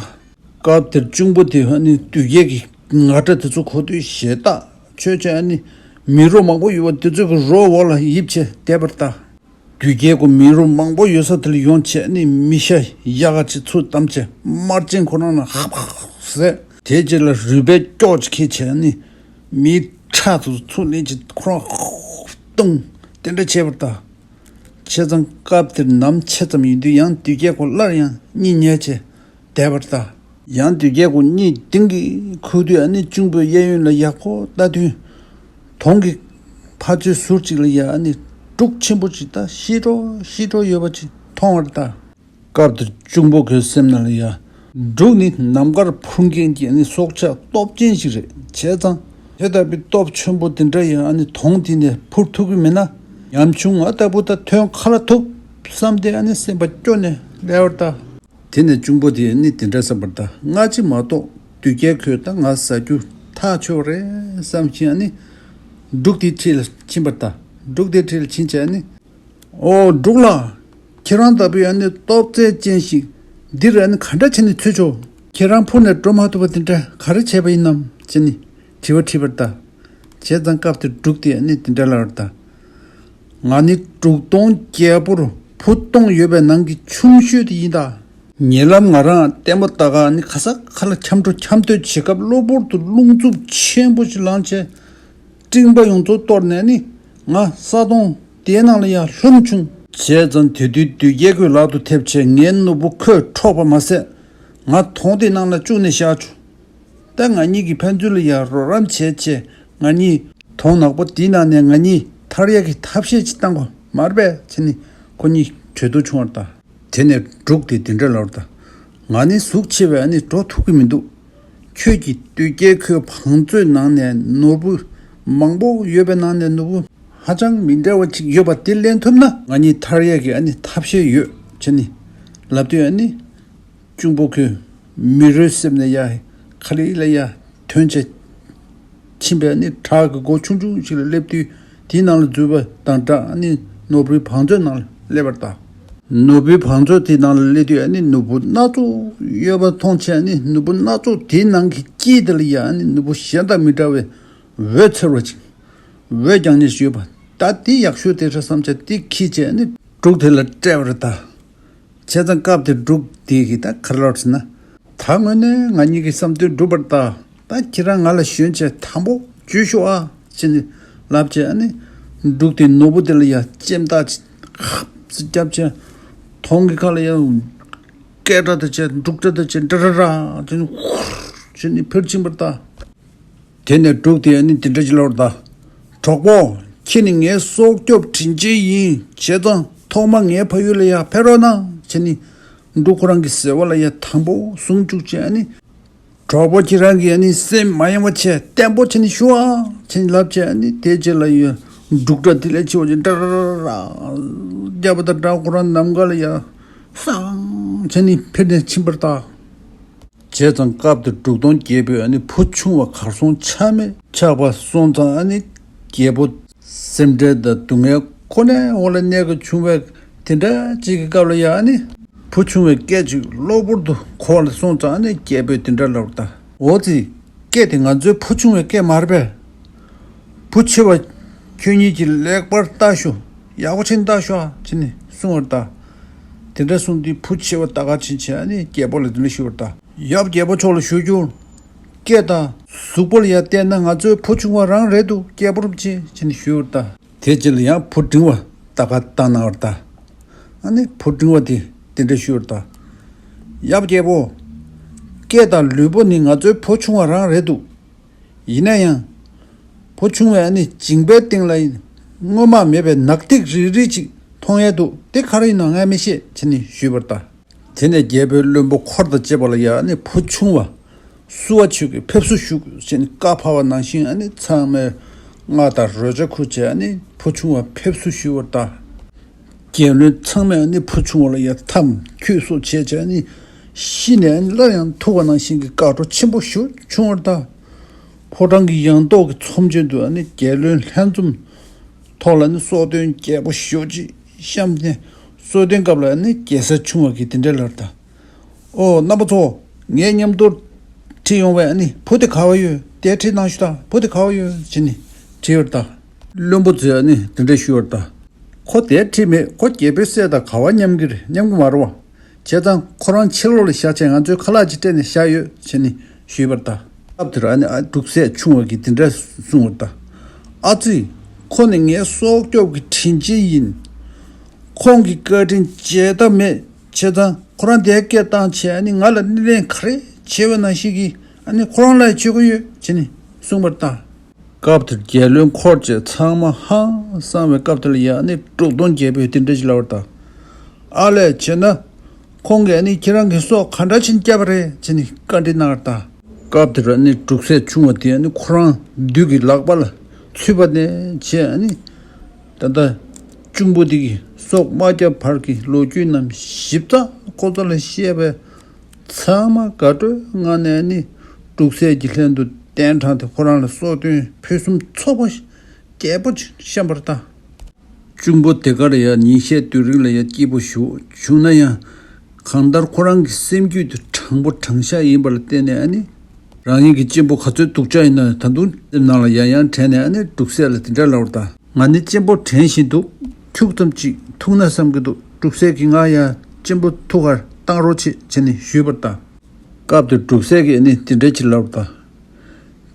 རེད་ད། སྐབས་དེར་གཅུང་པོ་དེ་ཨ་ནི་དུས་རྒྱལ་གྱི་ངར་སྐྲག་དེ་ཚོ་གོ་དུས་ཞེད་སྣང་ཆེ་བྱས་ཨ་ནི་མི་རོ་མང་པོ་ཡོད་པ་དེ་ཚོ་གི་རོ་འོག་ལ་ཡིབ་བྱས་བསྡད་པ་རེད་ད། དུས་རྒྱལ་ཁོ་མི་རོ་མང་པོ་ཡོད་ས་དེ་ལ་ཡོང་བྱས་ཨ་ནི་མི་ཤ་ཡག་ག་ཅིག་ཚུར་བསྡམས་བྱས་དམར་རྗེན་ཁོ་རང་ལ་ཧབ་ཧབ་ཟེར། དེའི་རྗེས་ལ་རུས་སྦལ་སྐྱོག་ཅིག་ཁྱེར་བྱས་ཨ་ནི་ མིའི་ཁྲག་ཏུ་ཚུར་ལེན་གྱི་ཁོ་རང་ཧོབ་ཏུང་དེ་འདྲ་བྱས་པར་གདའ། བྱས་ཙང་སྐབས་དེར་ནམ་ཕྱེད་ཙམ་ཡིན་དུས་ཡང་དུས་རྒྱལ་ཁོ་སླར་ཡང་གཉིད་ཉལ་བྱས་བསྡད་པར་གདའ། ཡང་དུས་རྒྱལ་ཁོ་གཉིད་གཏིང་གི་ཁུག་དུས་ཨ་ནི་གཅུང་པོའི་གཡས་གཡོན་ལ་ཡ་ཁོ་ལྟ་དུས། དོང་གི་ཕ་ཆོས་ཟུར་གཅིག་ལ་ཡ་ཨ་ནི་འབྲུག་ཆེན་པོ་ཅིག་ད་ཤི་འགྲོ་ཤི་འགྲོ་ཡོད་པ་ཅིག་མཐོང་བར་གདའ། སྐབས་དེར་གཅུང་པོ་ཁོའི་སེམས་ནང་ལ་ཡ། འབྲུག་ནི་ནམ་མཁར་འཕུར་མཁན་གྱི་ཨ་ནི་སྲོག་ཆགས་སྟོབས་ཅན་ཞིག་རེད། བྱས་ཙང་དེ་ལྟ་བུའི་སྟོབས་ཆེན་པོ་དེ་འདྲ་ཡ་ཨ་ནི་དོང་དེ་ནས་འཕུར་ཐུབ་ཀྱི་མེད་ན། ཉམ་ཆུང་ང་ལྟ་བུ་ད་ཐོན་ག་ལ་ཐུབ་བསམ་སྟེ་ཨ་ནི་སེམས་པ་སྐྱོ་ནས་བསྡད་པར་གདའ། དེ་ནས་གཅུང་པོ་དེས་ནི་དེ་འདྲ་བསམ་པར་གདའ། སྔ་ཕྱི་མ་གཏོགས་དུས་རྒྱལ་ཁོས་ད་ང་ཟ་རྒྱུ་ཐག་ཆོད་རེད་བསམ་བཞིན་ཨ་ནི། འབྲུག་དེའི་འཁྲིས་ལ་ཕྱིན་པར་གདའ། འབྲུག་དེའི་འཁྲིས་ལ་ཕྱིན་བྱས་ཨ་ནི། ཨོ་འབྲུག་ལགས། ཁྱེད་རང་ལྟ་བུའི་ཨ་ནི་སྟོབས་རྩལ་ཅན་ཞིག་འདིར་ཨ་ནི་ག་འདྲ་བྱས་ནས་ཚུད་ཆོག་ཁྱེད་རང་འཕུར་ནས་འགྲོ་མ་ཐུབ་པ་དེ་འདྲ་ག་རེ་བྱས་པ་ཡིན་ནམ་བྱས་ནས་དྲི་བ་དྲིས་པར་གདའ། བྱས་ཙང་སྐབས་དེར་འབྲུག་དེས་ཨ་ནི་དེ་འདྲ་ལབ་པར་གདའ། ང་ནི་འབྲུག་སྟོང་རྒྱལ་པོར་བུ་སྟོང་ཡོད་པའི་ནང་གི་ཆུང་ཤོས་དེ་ཡིན་ད། ཉེ་ལམ་ང་རང་ལྟད་མོ་ལྟ་ག་ནི་ག་ས་ག་ལ་འཁྱམ་འགྲོ་འཁྱམ་སྡོད་བྱེད་སྐབས་གློ་བུར་དུ་རླུང་འཚུབ་ཆེན་པོ་ཞིག་ལངས་བྱས། སྤྲིན་པ་ཡོངས་རྫོགས་གཏོར་ནས་ནི་ང་ས་དོང་དེའི་ནང་ལ་ཡར་ལྷུང་བྱུང་། བྱས་ཙང་དེ་དུས་དུས་རྒྱལ་ཁོའི་ལག་ཏུ་ཐེབས་བྱས་ངའི་ནོར་བུ་ཁོས་འཕྲོག་པ་མ་ཟད། ང་དོང་དེའི་ནང་ལ་བཅུག་ནས་བཞག་བྱུང་། ད་ང་གཉིས་ཀྱིས་ཕན་ཚུན་ལ་ཡང་རོགས་རམ་བྱས་བྱས་ང་གཉིས་དོང་ནག་པོ་འདིའི་ནང་ནས་ང་གཉིས་ཐར་ཡག་གི་ཐབས་ཤེས་ཅིག་བཏང་དགོས་མ་རེད་པས་བྱས་ནས་ཁོ་གཉིས་གྲོས་བསྡུར་བྱུང་བར་གདའ། དེ་ནས་འབྲུག་དེས་འདི་འདྲ་ལབ་པར་གདའ། ང་ནི་གཟུགས་ཆེ་བས་ཨ་ནི་འགྲོ་ཐུབ་ཀྱི་མི་འདུག་ཁྱོད་ཀྱིས་དུས་རྒྱལ་ཁོའི་བང་མཛོད་ནང་ནས་ནོར་བུ་མང་པོ་ཡོད་པའི་ནང་ནས་ནོར་བུ་ཧ་ཅང་མི་འདྲ་བ་ཅིག་ཡོད་པ་དེ་ལེན་ཐུབ་ན་ང་གཉིས་ཐར་ཡག་གི་ཨ་ནི་ཐབས་ཤེས་ཡོད་བྱས་ནས་ལབ་དུས་ཨ་ནི། གཅུང་པོ་ཁོས་མི་རོའི་གསེབ་ནས་ཡ་ག་ལེ་ལ་ཡ་ཐོན་བྱས་ཕྱིན་པས་ནི་བྲག་གི་སྒོ་ཆུང་ཆུང་ཞིག་ལ་སླེབས་དུས་དེའི་ནང་ལ་འཛུལ་བ་དང་སྦྲགས་ནི་ནོར་བུའི་བང་མཛོད་ནང་ལ་སླེབས་པར་གདའ། ནོར་བུའི་བང་མཛོད་དེའི་ནང་ལ་སླེབས་དུས་ནི་ནོར་བུ་སྣ་ཚོགས་ཡོད་པ་མཐོང་བྱས་ནི་ནོར་བུ་སྣ་ཚོགས་དེའི་ནང་གི་དཀྱིལ་དེ་ལ་ཡ་ནི་ནོར་བུ་གཞན་དང་མི་འདྲ་བའི་འོད་འཚེར་བ་ཅིག་འོད་རྒྱང་ནས་ཞུས་པ། ད་འདི་ཡག་ཤོས་དེ་རེད་བསམ་བྱས་འདི་འཁྱེར་བྱས་ནི་འབྲུག་དེ་ལ་སྤྲད་པ་རེད་ད། བྱས་ཙང་སྐབས་དེར་འབྲུག་དེ་གིས་ད་ག་རེ་ལབ་ཟེར་ན། ད་དངོས་གནས་ང་གཉིས་ཀྱི་བསམ་དོན་འགྲུབ་པར་གདའ། ད་ཁྱེད་རང་ང་ལ་ཞོན་བྱས་དམ་པོ་འཇུས་ཤོག་ཨ་ཅེས་ནི་ལབ་བྱས་ནི་འབྲུག་དེ་ནོར་བུ་དེ་ལ་ཡ་ལྕེ་མདའ་ཅིག་ཧབ་ཙི་བརྒྱབ་བྱས་དོང་གི་ཁ་ལ་ཡ་སྐད་སྒྲ་དང་བཅས་འབྲུག་སྒྲ་དང་བཅས་ཏྲ་ར་ར་ཅེས་ནི་ཧུར་ཅེས་ནི་འཕུར་ཕྱིན་པར་གདའ། དེ་ནས་འབྲུག་དེ་ནི་འདི་འདྲ་ཞིག་ལབ་པར་གདའ། གྲོགས་པོ། ཁྱེད་ནི་ངའི་སྲོག་སྐྱོབ་དྲིན་ཅན་ཡིན། བྱས་ཙང་ཐོག་མ་ངའི་ཕ་ཡུལ་ལ་ཡ་ཕེབས་རོགས་གནང་བྱས་ནི། འབྲུག་ཁོ་རང་གི་ཟེ་བ་ལ་ཡ་དམ་པོ་བཟུང་བཅུག་བྱས་ནི། གྲོགས་པོ་ཁྱེད་རང་གིས་ནི་སེམས་མ་ཡེངས་པ་བྱས་བརྟན་པོ་བྱས་ནི་བཞུགས་ཨ་བྱས་ནི་ལབ་བྱས་ནི་དེ་རྗེས་ལ་ཡ་འབྲུག་སྒྲ་དེ་ལས་ཆེ་བ་ཅིག་ཏྲ་ར་ར་ར་རྒྱབ་པ་དང་སྦྲགས་ཁོ་རང་ནམ་མཁའ་ལ་ཡ་སང་བྱས་ནི་འཕུར་ནས་ཕྱིན་པར་གདའ། བྱས་ཙང་སྐབས་དེར་འབྲུག་སྟོང་རྒྱལ་པོས་ཨ་ནི་བུ་ཆུང་བ་གར་སོང་ཆ་མེད་ཆགས་པ་སོང་ཙང་ཨ་ནི་རྒྱལ་པོ་སེམས་ཁྲལ་དང་སྡུག་བསྔལ་ཁོ་ནའི་འོག་ལ་གནས་དགོས་བྱུང་བས་དེ་འདྲ་ཅིག་གི་སྐབས་ལ་ཡང་ཨ་ནི་བུ་ཆུང་བའི་སྐད་ཅིག་གློ་བུར་དུ་གོ་བ་ལ་སོང་ཙང་ཨ་ནི་རྒྱལ་པོས་དེ་འདྲ་ལབ་པར་གདའ། འོ་ཙི། སྐད་དེ་ང་ཚོའི་བུ་ཆུང་བའི་སྐད་མ་རེད་པས། བུ་ཆེ་བ། ཁྱོད་གཉིས་ཀྱིས་ལེགས་པར་ལྟ་ཞོག་ཡག་པོ་བྱས་ནས་ལྟ་ཞོག་ཅེས་ནི་གསུངས་པར་གདའ། དེ་འདྲ་གསུངས་དུས་བུ་ཆེ་བ་ལྟ་ག་ཕྱིན་བྱས་ནི་རྒྱལ་པོ་ལ་འདི་འདྲ་ཞུས་པར་གདའ། ཡབ་རྒྱལ་པོ་མཆོག་ལ་ཞུ་རྒྱུར། སྐད་དང་གཟུགས་པོ་ལ་ཡང་བལྟས་ན་ང་ཚོའི་བུ་ཆུང་བ་རང་རེད་འདུག་རྒྱལ་པོ་རིན་པོ་ཆེ་ཅེས་ནི་ཞུས་པར་གདའ། དེ་རྗེས་ལ་ཡང་བུ་འབྲིང་བ་ལྟ་ག་བཏང་གནང་བར་གདའ། ཨ་ནི་བུ་འབྲིང་བ་དེས་འདི་འདྲ་ཞུས་པར་གདའ། ཡབ་རྒྱལ་པོ། སྐད་དང་ལུས་པོ་ནི་ང་ཚོའི་བུ་ཆུང་བ་རང་རེད་འདུག་ཡིན་ན་ཡང་། བུ་ཆུང་བས་ནི་མཇིང་པའི་སྟེང་ལ་སྔོན་མ་མེད་པའི་ནག་ཐིག་རིལ་རིལ་ཅིག་མཐོང་ཡས་འདུག་དེ་ག་རེ་ཡིན་ནམ་ངས་མི་ཤེས་ཅེས་ནི་ཞུས་པར་གདའ། དེ་ནས་རྒྱལ་པོའི་བློན་པོ་འཁོར་དང་བཅས་པ་ལ་ཡང་ནི་བུ་ཆུང་བ་བསུ་བ་ཞུ་གི་ཕེབས་བསུ་ཞུ་དགོས་ཅེས་ནི་བཀའ་ཕབ་པ་ནང་བཞིན་ཨ་ནི་ཚང་མས་རྔ་དང་རོལ་ཆ་ཁུར་བྱས་ཨ་ནི་བུ་ཆུང་བ་ཕེབས་བསུ་ཞུ་བར་གདའ། རྒྱལ་བློན་ཚང་མས་ནི་བུ་ཆུང་བ་ལ་ཡང་འཐམ་འཁྱུད་སོགས་བྱས་བྱས་ནི་ཤི་ནས་སླར་ཡང་ཐུག་པ་ནང་བཞིན་གྱི་དགའ་སྤྲོ་ཆེན་པོ་ཞིག་བྱུང་བར་གདའ། ཕོ་བྲང་གི་ཡང་ཐོག་གི་ཚོམས་ཆེན་དུ་ནི་རྒྱལ་བློན་ལྷན་འཛོམས་ཐོག་ལ་ནི་གསོལ་སྟོན་རྒྱས་པོ་ཞེ་པོ་ཅིག་བཤམས་ནས་གསོལ་སྟོན་སྐབས་ལ་ནི་རྒྱལ་སྲས་ཆུང་བ་གིས་དེ་འདྲ་ལབ་པར་གདའ། ཨོ་རྣམ་པ་ཚོ། ངའི་མཉམ་དུ་ཁྲིད་ཡོང་བའི་ཨ་ནི་བུ་དེ་ག་བ་ཡོད། དེ་ཁྲིད་གནང་ཞུ་དང་། བུ་དེ་ག་བ་ཡོད་ཅེས་ནི་དྲིས་པར་གདའ། བློན་པོ་ཚོས་ཨ་ནི་དེ་འདྲ་ཞུས་པར་གདའ། ཁོ་དེ་ཁྲིད་མེད། ཁོ་རྒྱལ་པོའི་སྲས་དང་ག་བ་མཉམ་གྱི་རེད། མཉམ་གྱི་མ་རེད་བ། བྱས་ཙང་ཁོ་རང་ཕྱི་ལོགས་ལ་བཞག་བྱས་ང་ཚོས་ཁ་ལག་ཅིག་སྤྲད་ནས་བཞག་ཡོད་ཅེས་ནི་ཞུས་པར་གདའ། སྐབས་དེར་ཨ་ནི་ཨ་འབྲུག་སྲས་ཆུང་བ་གིས་འདི་འདྲ་གསུངས་པ་རེད་ད། ཨ་ཙི། ཁོ་ནི་ངའི་སྲོག་སྐྱོབ་ཀྱི་དྲིན་ཅན་ཡིན། ཁོང་གི་བཀའ་དྲིན་བརྗེད་ཐབས་མེད། བྱས་ཙང་ཁོ་རང་དེར་སྐད་བཏང་བྱས། ཨ་ནི་ང་ལ་སྣེ་ལེན་ག་རེ་བྱས་པ་ནང་བཞིན་གྱིས་ཨ་ནི་ཁོ་རང་ལ་བྱེད་དགོས་ཡོད་ཅེས་ནི་གསུངས་པ་རེད་ད། སྐབས་དེར་རྒྱལ་བློན་འཁོར་བཅས་ཚང་མ་ཧང་སངས་པའི་སྐབས་དེ་ལ་ཡ་ཨ་ནི་འབྲུག་སྟོང་རྒྱལ་པོས་དེ་འདྲ་ཞིག་ལབ་པ་རེད་ད། ཨ་ལས། བྱས་ན་ཁོང་གིས་ཨ་ནི་ཁྱེད་རང་གི་སྲོག་ག་འདྲ་བྱས་ནས་བསྐྱབས་པ་རེད་ཅེས་ནི་བཀའ་འདྲི་གནང་བ་རེད་ད། སྐབས་དེར་ཨ་ནི་འབྲུག་སྲས་ཆུང་བ་དེ་ཨ་ནི་ཁོ་རང་བདུད་ཀྱི་ལག་པ་ལ་ཚུད་པ་ནས་བྱས། ཨ་ནི་ད་ལྟ་གཅུང་པོ་དེ་གི་སྲོག་མ་བསྐྱབས་བར་གྱི་ལོ་རྒྱུས་རྣམས་ཞིབ་ཚགས་ཁོ་ཚོ་ལ་བཤད་པས། ཚང་མ་དགའ་སྤྲོའི་ངང་ནས་ཨ་ནི་འབྲུག་སྲས་ཀྱི་ལྷན་དུ་གདན་དྲངས་ཏེ་ཁོ་རང་ལ་སྲོག་ཐོན་ཕུན་སུམ་ཚོགས་པ་རྒྱས་པོ་ཅིག་བཤམས་པ་རེད་ད། གཅུང་པོ་དེ་གར་ཡང་ཉིན་ཤས་དུས་རིང་ལ་ཡང་སྐྱིད་པོ་བཞུགས་བྱུང་ན་ཡང་། གང་ལྟར་ཁོ་རང་གི་སེམས་རྒྱུད་དུ་དྲང་པོ་དྲང་བཞག་ཡིན་པ་ལ་བརྟེན་ནས་ཨ་ནི། རང་ཉིད་ཀྱི་གཅེན་པོ་ག་ཚོད་སྡུག་ཅག་ཡིན་ན་ད་དུང་སེམས་ནང་ལ་ཡང་ཡང་དྲན་ནས་ཨ་ནི་འབྲུག་སྲས་ལ་དེ་འདྲ་ལབ་པ་རེད་ད། ང་ནི་གཅེན་པོ་དྲན་བཞིན་འདུག་ཁྱུག་ཙམ་ཅིག་ཐུག་ན་བསམ་གྱི་འདུག་འབྲུག་སྲས་ཀྱིས་ང་ཡང་གཅེན་པོ་ཐུག་གར་བཏང་རོགས་བྱེད་ཅེས་ནི་ཞུས་པ་རེད་ད། སྐབས་དེར་འབྲུག་སྲས་ཀྱིས་ཨ་ནི་དེ་འདྲ་ཅིག་ལབ་པ་རེད་ད།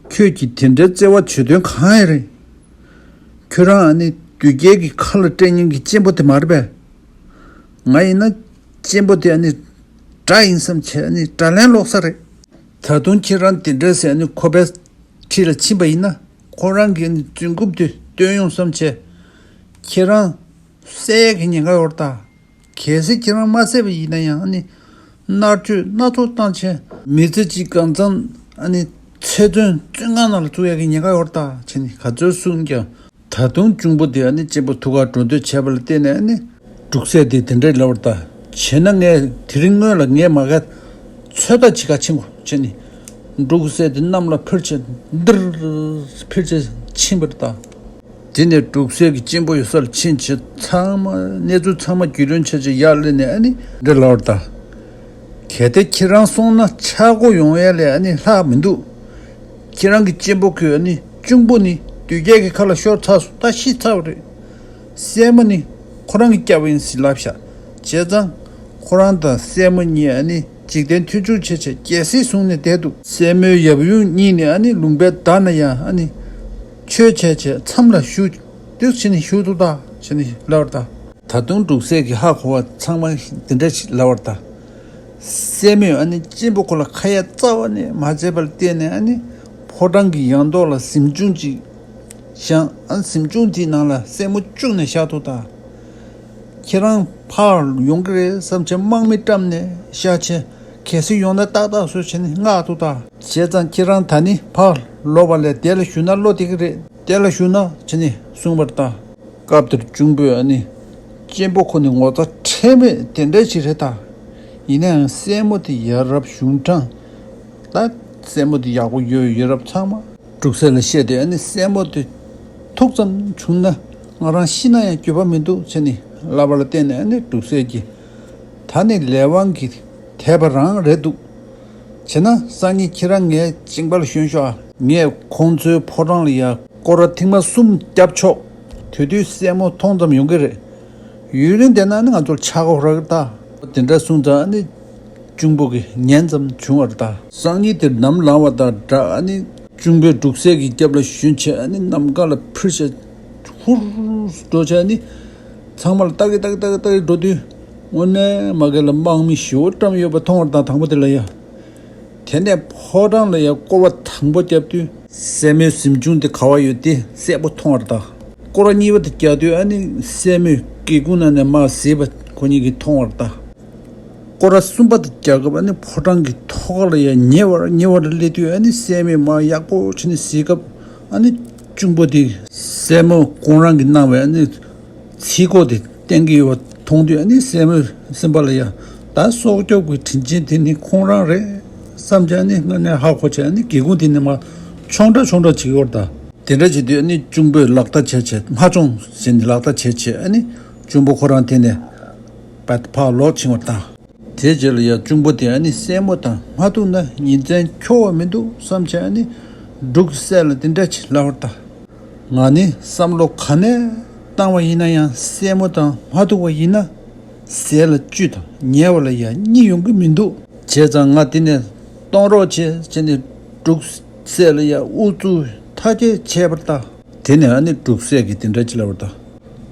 ཁྱོད་ཀྱིས་དེ་འདྲའི་བརྩེ་བ་བྱེད་དོན་གང་ཡང་རེད། ཁྱོད་རང་ཨ་ནི་བདུད་རྒྱལ་གྱི་ཁ་ལ་སྤྲད་མཁན་གྱི་གཅེན་པོ་དེ་མ་རེད་པས། ང་ཡིན་ན་གཅེན་པོ་དེ་ཨ་ནི་དགྲ་ཡིན་བསམ་བྱས་ཨ་ནི་དགྲ་ལན་སློག་ས་རེད། ད་དུང་ཁྱེད་རང་དེ་འདྲ་ཟེར་ཨ་ནི་ཁོ་པའི་འཁྲིས་ལ་ཕྱིན་པ་ཡིན་ན། ཁོ་རང་གིས་ཨ་ནི་བཙུན་རྒོད་དེ་བཏོན་ཡོང་བསམ་བྱས། ཁྱེད་རང་བསད་ཡས་ཀྱི་ཉེན་ཁ་ཡོད་རེད་ད། གལ་སྲིད་ཁྱེད་རང་མ་བསད་པ་ཡིན་ན་ཡང་ཨ་ནི་མནར་གཅོད་སྣ་ཚོགས་བཏང་བྱས། མི་ཚེ་གཅིག་གང་ཚང་ཨ་ནི་ཚེ་བཙོན་བཙོན་ཁང་ནང་ལ་བཙུགས་ཡག་གི་ཉེན་ཁ་ཡོད་རེད་ད་བྱས་ནས་ག་ཚོད་གསུངས་ཀྱང་། ད་དུང་གཅུང་པོ་དེ་ཨ་ནི་གཅེན་པོ་ཐུག་གར་འགྲོ་འདོད་བྱས་པ་ལ་བརྟེན་ནས་ཨ་ནི། འབྲུག་སྲས་དེས་དེ་འདྲ་ལབ་པ་རེད་ད། བྱས་ན་ངས་དེ་རིང་སྔོན་ལ་ངས་མ་ག་ཚོད་ལྟ་བྱེད་གར་ཕྱིན་དགོས་བྱས་ནས། འབྲུག་སྲས་དེ་གནམ་ལ་འཕུར་བྱས་འདིར་འཕུར་བྱས་ཕྱིན་པ་རེད་ད། དེ་ནས་འབྲུག་སྲས་ཀྱི་གཅེན་པོ་ཡོད་སར་ཕྱིན་བྱས་ཚང་མ་གནས་ཚུལ་ཚང་མ་རྒྱུས་ལོན་བྱས་བྱས་ཡར་སླེབས་ནས་ཨ་ནི་འདི་ལབ་པ་རེད་ད། གལ་ཏེ་ཁྱེད་རང་སོང་ན་ཆག་སྒོ་ཡོང་ཡ་ལས་ཨ་ནི་ལྷག་མི་འདུག་ཁྱེད་རང་གི་གཅེན་པོ་ཁོས་ཨ་ནི་གཅུང་པོ་ནི་བདུད་རྒྱལ་གྱི་ཁ་ལ་ཤོར་ཚར་སོང་། ད་ཤི་ཚར་བ་རེད། སྲས་མོ་ནི་ཁོ་རང་གིས་བསྐྱབས་པ་ཡིན་ཟེར་ལབ་ཤག་བྱས་ཙང་ཁོ་རང་དང་སྲས་མོ་གཉིས་ཨ་ནི་འཇིག་རྟེན་མཐུན་འཇུག་བྱས་བྱས་རྒྱལ་སྲིད་བཟུང་ནས་བསྡད་འདུག་སྲས་མོའི་ཡབ་ཡུམ་གཉིས་ནི་ཨ་ནི་ལུང་པའི་བརྡ་ན་ཡང་ཨ་ནི་ཆོས་བྱས་བྱས་མཚམས་ལ་བཞུགས། འདུག་བྱས་ནས་བཞུགས་འདུག་ད་བྱས་ནས་ལབ་པ་རེད་ད། ད་དུང་འབྲུག་སྲས་ཀྱིས་ཧ་གོ་བ་ཚང་མ་འདི་འདྲ་ཞིག་ལབ་པ་རེད་ད། སྲས་མོས་ཨ་ནི་གཅེན་པོ་ཁོ་ལ་ཁ་ཡ་རྩ་བ་ནས་མ་བྱས་པར་བརྟེན་ནས་ཨ་ནི་ཕོ་བྲང་གི་ཡང་ཐོག་ལ་གཟིམ་ཆུང་ཅིག་བཞེངས། ཨ་གཟིམ་ཆུང་དེའི་ནང་ལ་སྲས་མོ་བཅུག་ནས་བཞག་འདུག་ད། ཁྱེད་རང་ཕར་ཡོང་གི་རེད་བསམ་བྱས་དམག་མི་བཀྲམ་ནས་བཞག་བྱས། གལ་སྲིད་ཡོང་ན་ཏག་ཏག་བཟོས་བྱས་ནས་མངགས་འདུག་ད། བྱས་ཙང་ཁྱེད་རང་ད་ནི་ཕར་ལོག་པ་ལས་དེ་ལ་བཞུགས་ན་བློ་བདེ་གི་རེད། དེ་ལ་བཞུགས་ན་བྱས་ནས་གསུངས་པ་རེད་ད། སྐབས་དེར་གཅུང་པོས་ཨ་ནི་གཅེན་པོ་ཁོ་ནི་ངོ་ཚ་ཁྲེལ་མེད་དེ་འདྲ་ཞིག་རེད་ད། ཡིན་ནའང་སྲས་མོ་དེ་ཡ་རབས་གཞུང་དྲང་། ད་སྲས་མོ་དེ་ཡག་པོ་ཡོད། ཡ་རབས་ཚང་མ་འབྲུག་སྲས་ལ་བཤད་དེ་ཨ་ནི་སྲས་མོ་དེ་ཐུག་ཙམ་བྱུང་ན་ང་རང་ཤི་ན་ཡང་འགྱོད་པ་མི་འདུག་བྱས་ནས་ལབ་པ་ལ་བརྟེན་ནས་ཨ་ནི་འབྲུག་སྲས་ཀྱིས་ད་ནི་ལས་དབང་གིས་དེད་པ་རང་རེད་འདུག་བྱས་ན་སང་ཉིན་ཁྱེད་རང་ངའི་བྱིངས་པ་ལ་ཞོན་ཤོག་ཨ། ངས་ཁོང་ཚོའི་ཕོ་བྲང་ལ་ཡ་སྐོར་ར་ཐེངས་མ་གསུམ་བརྒྱབ་ཆོག་དེ་དུས་སྲས་མོ་མཐོང་ཙམ་ཡོང་གི་རེད། ཡུན་རིང་བསྡད་ན་ནི་ང་ཚོར་ཆག་སྒོ་རག་གི་རེད་ད། དེ་འདྲ་གསུངས་ཙང་ཨ་ནི་གཅུང་པོ་གིས་ཉན་ཙམ་བྱུང་བ་རེད་ད། སང་ཉིན་དེར་ནམ་ལངས་པ་དང་སྦྲགས་ཨ་ནི་གཅུང་པོས་འབྲུག་སྲས་ཀྱི་རྒྱབ་ལ་ཞོན་བྱས་ཨ་ནི་ནམ་མཁའ་ལ་འཕུར་བྱས་ཧུར་འགྲོ་བྱས་ཨ་ནི། ཚང་མ་ལ་ལྟ་གི་ལྟ་གི་ལྟ་གི་ལྟ་གི་འགྲོ་དུས་དངོས་གནས་མ་གི་ལ་དམག་མི་ཞེ་པོ་བཀྲམ་ཡོད་པ་མཐོང་བ་དང་དང་པོ་དེ་ལ་ཡ། དེ་ནས་ཕོ་བྲང་ལ་ཡ་སྐོར་བ་དང་པོ་བརྒྱབ་དུས་སྲས་མོའི་གཟིམ་ཆུང་དེ་ག་བ་ཡོད་དེ་གསལ་པོ་མཐོང་བ་རེད་ད། སྐོར་བ་གཉིས་པ་དེ་བརྒྱབ་དུས་ཨ་ནི་སྲས་མོས་སྒེའུ་ཁུང་ནང་ནས་མར་གཟིགས་པ་ཁོ་གཉིས་ཀྱིས་མཐོང་བ་རེད་ད། སྐོར་ར་གསུམ་པ་དེ་རྒྱག་སྐབས་ཨ་ནི་ཕོ་བྲང་གི་ཐོག་ཁ་ལ་ཡ་ཉེ་བར་ཉེ་བར་སླེབས་དུས་ཨ་ནི་སྲས་མོས་མར་ཡག་པོ་བྱས་ནས་གཟིགས་སྐབས་ཨ་ནི་གཅུང་པོ་དེས་སྲས་མོ་ཁོང་རང་གིས་གནང་བའི་ཨ་ནི་ཚིག་གོ་དེ་བསྟན་གྱི་ཡོད་པ་མཐོང་དུས་ཨ་ནི་སྲས་མོས་སེམས་པ་ལ་ཡ་ད་སྲོག་སྐྱོབ་ཀྱི་དྲིན་ཅན་དེ་ནི་ཁོང་རང་རེད་བསམ་བྱས་ཨ་ནི་དངོས་གནས་ཧ་གོ་བྱས་ཨ་ནི་སྒེའུ་ཁུང་དེ་ནས་མར་མཆོང་ཁྲ་མཆོང་ཁྲ་བྱེད་ཀྱི་ཡོད་རེད་ད། དེ་འདྲ་བྱེད་དུས་ཨ་ནི་གཅུང་པོས་ལག་བརྡ་བྱས་བྱས་མ་མཆོང་ཟེར་ནས་ལག་བརྡ་བྱས་བྱས་ཨ་ནི་གཅུང་པོ་ཁོ་རང་དེ་ནས་ཕར་ལོག་ཕྱིན་པ་དང་། དེའི་རྗེས་ལ་ཡང་གཅུང་པོ་དེ་ཨ་ནི་སྲས་མོ་དང་མ་ཐུག་ན་ཉིན་མཚན་འཁྱོལ་བ་མི་འདུག་བསམ་བྱས་ཨ་ནི་འབྲུག་སྲས་ལ་འདི་འདྲ་ཅིག་ལབ་པ་དང་། ང་ནི་བསམ་བློ་ག་ནས་བཏང་བ་ཡིན་ན་ཡང་སྲས་མོ་དང་མ་ཐུག་པ་ཡིན་ན་ཟས་ལ་བཅུད་དང་ཉལ་བ་ལ་ཡང་གཉིད་ཡོང་གི་མི་འདུག་བྱས་ཙང་ང་འདི་ནས་གཏོང་རོགས་བྱེད་ཅེས་ནས་འབྲུག་ སྲས་ལ་ཡང་ཨུ་ཚུགས་མཐའ་སྐྱེལ་བྱས་པར་གདའ། དེ་ནས་ཨ་ནི་འབྲུག་སྲས་ཀྱིས་དེ་འདྲ་ཅིག་ལབ་པར་གདའ།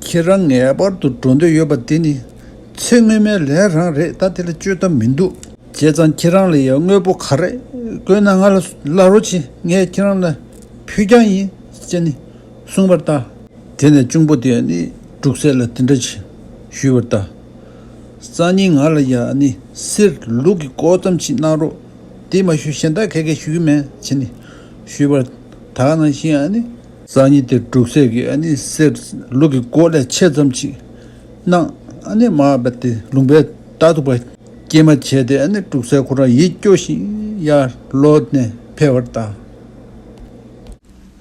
ཁྱེད་རང་ངེས་པར་དུ་འགྲོ་འདོད་ཡོད་པ་དེ་ནི་ཚེ་སྔོན་མའི་ལས་རང་རེད། ད་དེ་ལ་བཅོས་ཐབས་མི་འདུག་བྱས་ཙང་ཁྱེད་རང་ལ་ཡང་དངོས་པོ་ག་རེ་དགོས་ན་ང་ལ་གླ་རོགས་བྱེད། ངས་ཁྱེད་རང་ལ་ཕུལ་རྐྱང་ཡིན་ཟེར་ནས་གསུངས་པར་གདའ། དེ་ནས་གཅུང་པོ་དེ་ནི་འབྲུག་སྲས་ལ་དེ་འདྲ་ཞུས་པར་གདའ། སང་ཉིན་ང་ལ་ཡང་ནི་གསེར་ལུག་གི་མགོ་ཙམ་ཞིག་གནང་རོགས། དེ་མ་ཞུ་གཞན་དག་ག་གས་ཞུ་གི་མེད་ཟེར་ནས་ཞུས་པར། ད་ག་ནང་བཞིན་ཨ་ནི་སང་ཉིན་དེ་འབྲུག་སྲས་ཀྱིས་ཨ་ནི་གསེར་ལུག་གི་མགོ་ལས་ཆེ་ཙམ་ཞིག་གནང་། ཨ་ནི་མར་བབས་ཏེ་ལུང་པའི་ལྟག་ཏུ་ཕར་སྐྱེལ་མ་བྱས་ཏེ་ཨ་ནི་འབྲུག་སྲས་ཁོ་རང་ཡིད་སྐྱོ་ཞིང་ཡར་ལོག་ནས་ཕེབས་པར་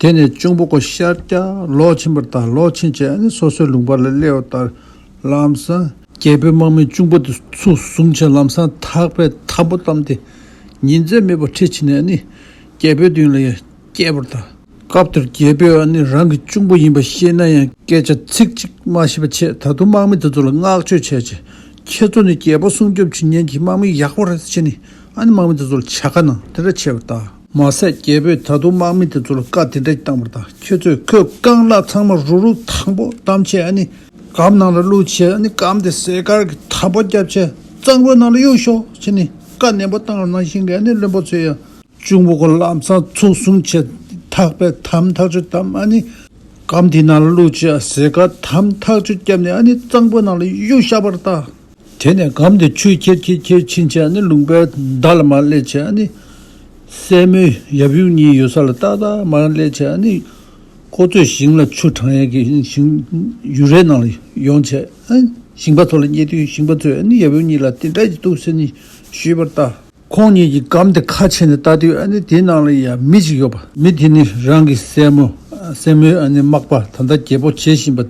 གདའ། དེ་ནས་གཅུང་པོ་ཁོ་ཤར་རྒྱག་ལོག་ཕྱིན་པར་གདའ། ལོག་ཕྱིན་བྱས་ཨ་ནི་སོ་སོའི་ལུང་པ་ལ་སླེབས་པ་ལྟར་ལམ་སང་རྒྱལ་པོའི་དམག་མིས་གཅུང་པོ་དེ་ཚུར་བཟུང་བྱས་ལམ་སང་ཐག་པས་དམ་པོ་བསྡམས་ཏེ་ཉིན་མཚན་མེད་པར་ཁྲིད་ཕྱིན་ནས་ཨ་ནི་རྒྱལ་པོའི་མདུན་ལ་ཡང་བསྐྱལ་བར་གདའ། སྐབས་དེར་རྒྱལ་པོས་ཨ་ནི་རང་གི་གཅུང་པོ་ཡིན་པ་ཤེས་ན་ཡང་སྐད་ཆ་ཚིག་གཅིག་མ་བཤད་པ་བྱས། ད་དུང་དམག་མི་དེ་ཚོ་ལ་བསྔགས་བརྗོད་བྱས་བྱས། ཁྱེད་ཚོ་ནི་རྒྱལ་པོ་སྲུང་སྐྱོབ་བྱེད་མཁན་གྱི་དམག་མི་ཡག་པོ་རེད་ཟེར་ནས་ཨ་ནི་དམག་མི་དེ་ཚོ་ལ་བྱ་དགའ་གནང་། དེ་འདྲ་བྱས་པར་གདའ། མ་ཟད་རྒྱལ་པོས་ད་དུང་དམག་མི་དེ་ཚོ་ལ་བཀའ་དེ་འདྲ་ཞིག་བཏང་བར་གདའ། ཁྱོད་ཚོས་ཁོའི་རྐང་ལག་ཚང་མ་རུག་རུག་དམ་པོ་བསྡམས་བྱས་ཨ་ནི་སྒམ་ནང་ལ་བླུགས་བྱས། ཨ་ནི་སྒམ་དེ་ཟས་དཀར་གྱིས་དམ་པོ་བརྒྱབ་བྱས་གཙང་པོའི་ནང་ལ་གཡུགས་ཤོག་ཟེར་ནས་བཀའ་ནན་པོ་བཏང་བ་ནང་བཞིན་གྱི་ཨ་ནི་བློན་པོ་ཚོས་ཡང་གཅུང་པོ་ཁོ་ལམ་སང་ཚུར་བཟུང་བྱས་ཐག་པས་དམ་ཐག་ཆོད་བསྡམས། ཨ་ནི་སྒམ་དེའི་ནང་ལ་བླུགས་བྱས་ཟས་དཀར་དམ་ཐག་ཆོད་བརྒྱབ་ནས་ཨ་ནི་གཙང་པོའི་ནང་ལ་གཡུགས་བཞག་པར་གདའ། དེ་ནས་སྒམ་དེ་ཆུས་ཁྱེར་ཁྱེར་ཁྱེར་ཕྱིན་བྱས་ཨ་ནི་ལུང་པའི་མདའ་ལ་མར་སླེབས་བྱས། ཨ་ནི་སྲས་མོ་ཡབ་ཡུམ་གཉིས་ཡོད་ས་ལ་ཏག་ཏག་མར་སླེབས་བྱས། ཨ་ནི་ཁོ་ཚོས་ཞིང་ལ་ཆུ་དྲང་ཡས་ཀྱི་ཞིང་ཡུ་རའི་ནང་ལ་ཡོང་བྱས། ཨ་ནི་ཞིང་པ་ཚོ་ལ་བསྙད་དུས་ཞིང་པ་ཚོས་ཨ་ནི་ཡབ་ཡུམ་གཉིས་ལ་དེ་འདྲ་ཞིག་འདུག་ཟེར་ནས་ཞུས་པར་གདའ། ཁོང་གཉིས་ཀྱིས་སྒམ་དེ་ཁ་ཕྱེ་ནས་ལྟ་དུས་ཨ་ནི་དེའི་ནང་ལ་ཡང་མི་ཞིག་ཡོད་པ། མི་དེ་ནི་རང་གི་སྲས་མོ། སྲས་མོའི་ཨ་ནི་མག་པ། ད་ལྟ་རྒྱལ་པོ་བྱེད་བཞིན་པ་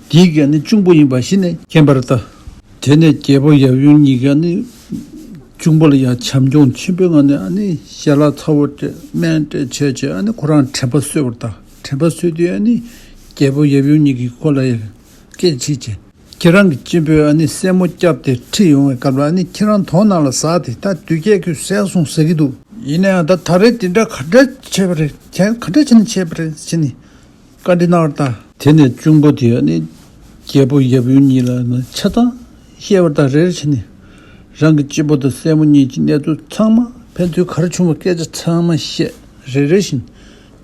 དེའི་གི་ཨ་ནི་གཅུང་པོ་ཡིན་པ་གཞི་ནས་མཁྱེན་པར་གདའ། དེ་ནས་རྒྱལ་པོ་ཡབ་ཡུམ་གཉིས་ཀྱིས་ཨ་ནི་གཅུང་པོ་ལ་ཡང་བྱམས་སྐྱོང་ཆེན་པོའི་ངང་ནས་ཨ་ནི་ཞལ་ལག་ཚ་བོ་སྤྲད། སྨན་སྤྲད་བྱས་བྱས། ཨ་ནི་ཁོ་རང་དྲན་པ་གསོས་པར་གདའ། དྲན་པ་གསོས་དུས་ཨ་ནི་རྒྱལ་པོ་ཡབ་ཡུམ་གཉིས་ཀྱིས་ཁོ་ལ་ཡང་སྐད་ཅིག་བྱས། ཁྱེད་རང་གི་གཅེན་པོས་ཨ་ནི་སྲས་མོ་སྐྱབས་དེ་ཁྲིད་ཡོང་བའི་སྐབས་ལ་ཨ་ནི་ཁྱེད་རང་དོང་ནང་ལ་ཟགས་ཏེ་ད་དུས་སྐད་ཁོས་བསད་སོང་ཟེར་གྱི་འདུག་ཡིན་ན་ཡང་ད་ད་རེས་དེ་འདྲ་ག་འདྲ་བྱས་པ་རེད། ག་ག་འདྲ་བྱས་ནས་བྱས་པ་རེད་ཟེར་ནས་བཀའ་འདྲི་གནང་བར་གདའ། དེ་ནས་གཅུང་པོ་དེས་ཨ་ནི་རྒྱལ་པོ་ཡབ་ཡུམ་གཉིས་ལ་ཆ་ཚང་བཤད་པར་གདའ། རེ་རེ་བྱས་ནས་རང་གི་གཅེན་པོ་དང་སྲས་མོ་གཉིས་ཀྱི་གནས་ཚུལ་ཚང་མ། ཕན་ཚུན་ག་རེ་བྱུང་བ་སྐད་ཆ་ཚང་མ་བཤད། རེ་རེ་བཞིན་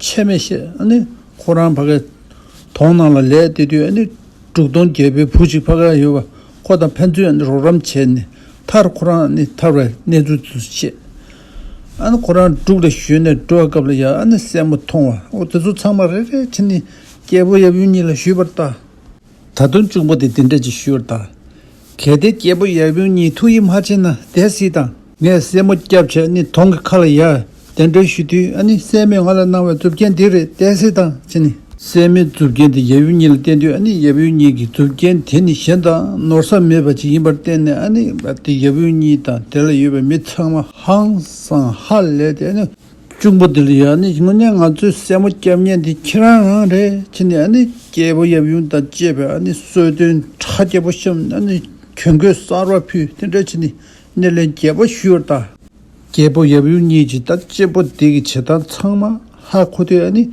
ཆད་མེད་བཤད། ཨ་ནི་ཁོ་རང་ཕ་གིའི་དོང་ནང་ལ་ལས་དེ་དུས་ཨ་ནི་འབྲུག་སྟོང་རྒྱལ་པོའི་བུ་གཅིག་ཕ་གིར་ཡོད་པ། ཁོ་དང་ཕན་ཚུན་ཨ་ནི་རོགས་རམ་བྱས་ནས་མཐར་ཁོ་རང་ཨ་ནི་ཐར་བའི་གནས་ཚུལ་དེ་བཤད། ཨ་ནི་ཁོ་རང་འབྲུག་ལ་བཞུད་ནས་འགྲོ་བའི་སྐབས་ལ་ཡང་ཨ་ནི་སྲས་མོ་མཐོང་བ། འོ་དེ་ཚོ་ཚང་མ་རེ་རེ་བྱས་ནས་རྒྱལ་པོ་ཡབ་ཡུམ་གཉིས་ལ་ཞུས་པར་གདའ། ད་དུང་གཅུང་པོ་དེས་དེ་འདྲ་ཅིག་ཞུས་པར་གདའ། གལ་ཏེ་རྒྱལ་པོ་ཡབ་ཡུམ་གཉིས་ཐུགས་ཡིད་མ་ཆེས་ན་བསྡད་སྲིད་དང་། ངས་སྲས་མོ་སྐྱབས་བྱས་ཨ་ནི་དོང་གི་ཁ་ལ་ཡར་གདན་འདྲེན་ཞུ་དུས་ཨ་ནི་སྲས་མོས་ང་ལ་གནང་བའི་མཛུབ་རྒྱན་འདི་རེད། བསྡད་སྲིད་དང་ཟེར་ནས། སྲས་མོས་མཛུབ་རྒྱན་དེ་ཡབ་ཡུམ་གཉིས་ལ་བསྟན་དུས་ཨ་ནི་ཡབ་ཡུམ་གཉིས་ཀྱིས་མཛུབ་རྒྱན་དེ་ནི་གཞན་དང་ནོར་ས་མེད་པ་ཅིག་ཡིན་པར་བརྟེན་ནས། ཨ་ནི་དེ་ཡབ་ཡུམ་གཉིས་དང་དེ་ལ་ཡོད་པའི་མི་ཚང་མ་ཧང་སང་ཧ་ལས་ཏེ། ཨ་ནི་གཅུང་པོ་དེ་ལ་ཡང་ནི་དངོས་གནས་ང་ཚོའི་སྲས་མོ་སྐྱབས་མཁན་དེ་ཁྱེད་རང་རང་རེད་ཟེར་ནས། ཨ་ནི་རྒྱལ་པོ་ཡབ་ཡུམ་དང་བཅས་པས་ཨ་ནི་གསོལ་སྟོན་གྲ་རྒྱས་པོ་བཤམས། ཨ་ནི་གྱོན་གོས་གསར་པ་ཕུལ། དེ་འདྲ་བྱས་ནས་སྣེ་ལེན་རྒྱས་པོ་ཞུས་པར་གདའ། རྒྱལ་པོ་ཡབ་ཡུམ་གཉིས་ཀྱིས་ད་གཅེན་པོ་དེ་གི་བྱེད་སྟངས་ཚང་མ་ཧ་གོ་དུས་ཨ་ནི་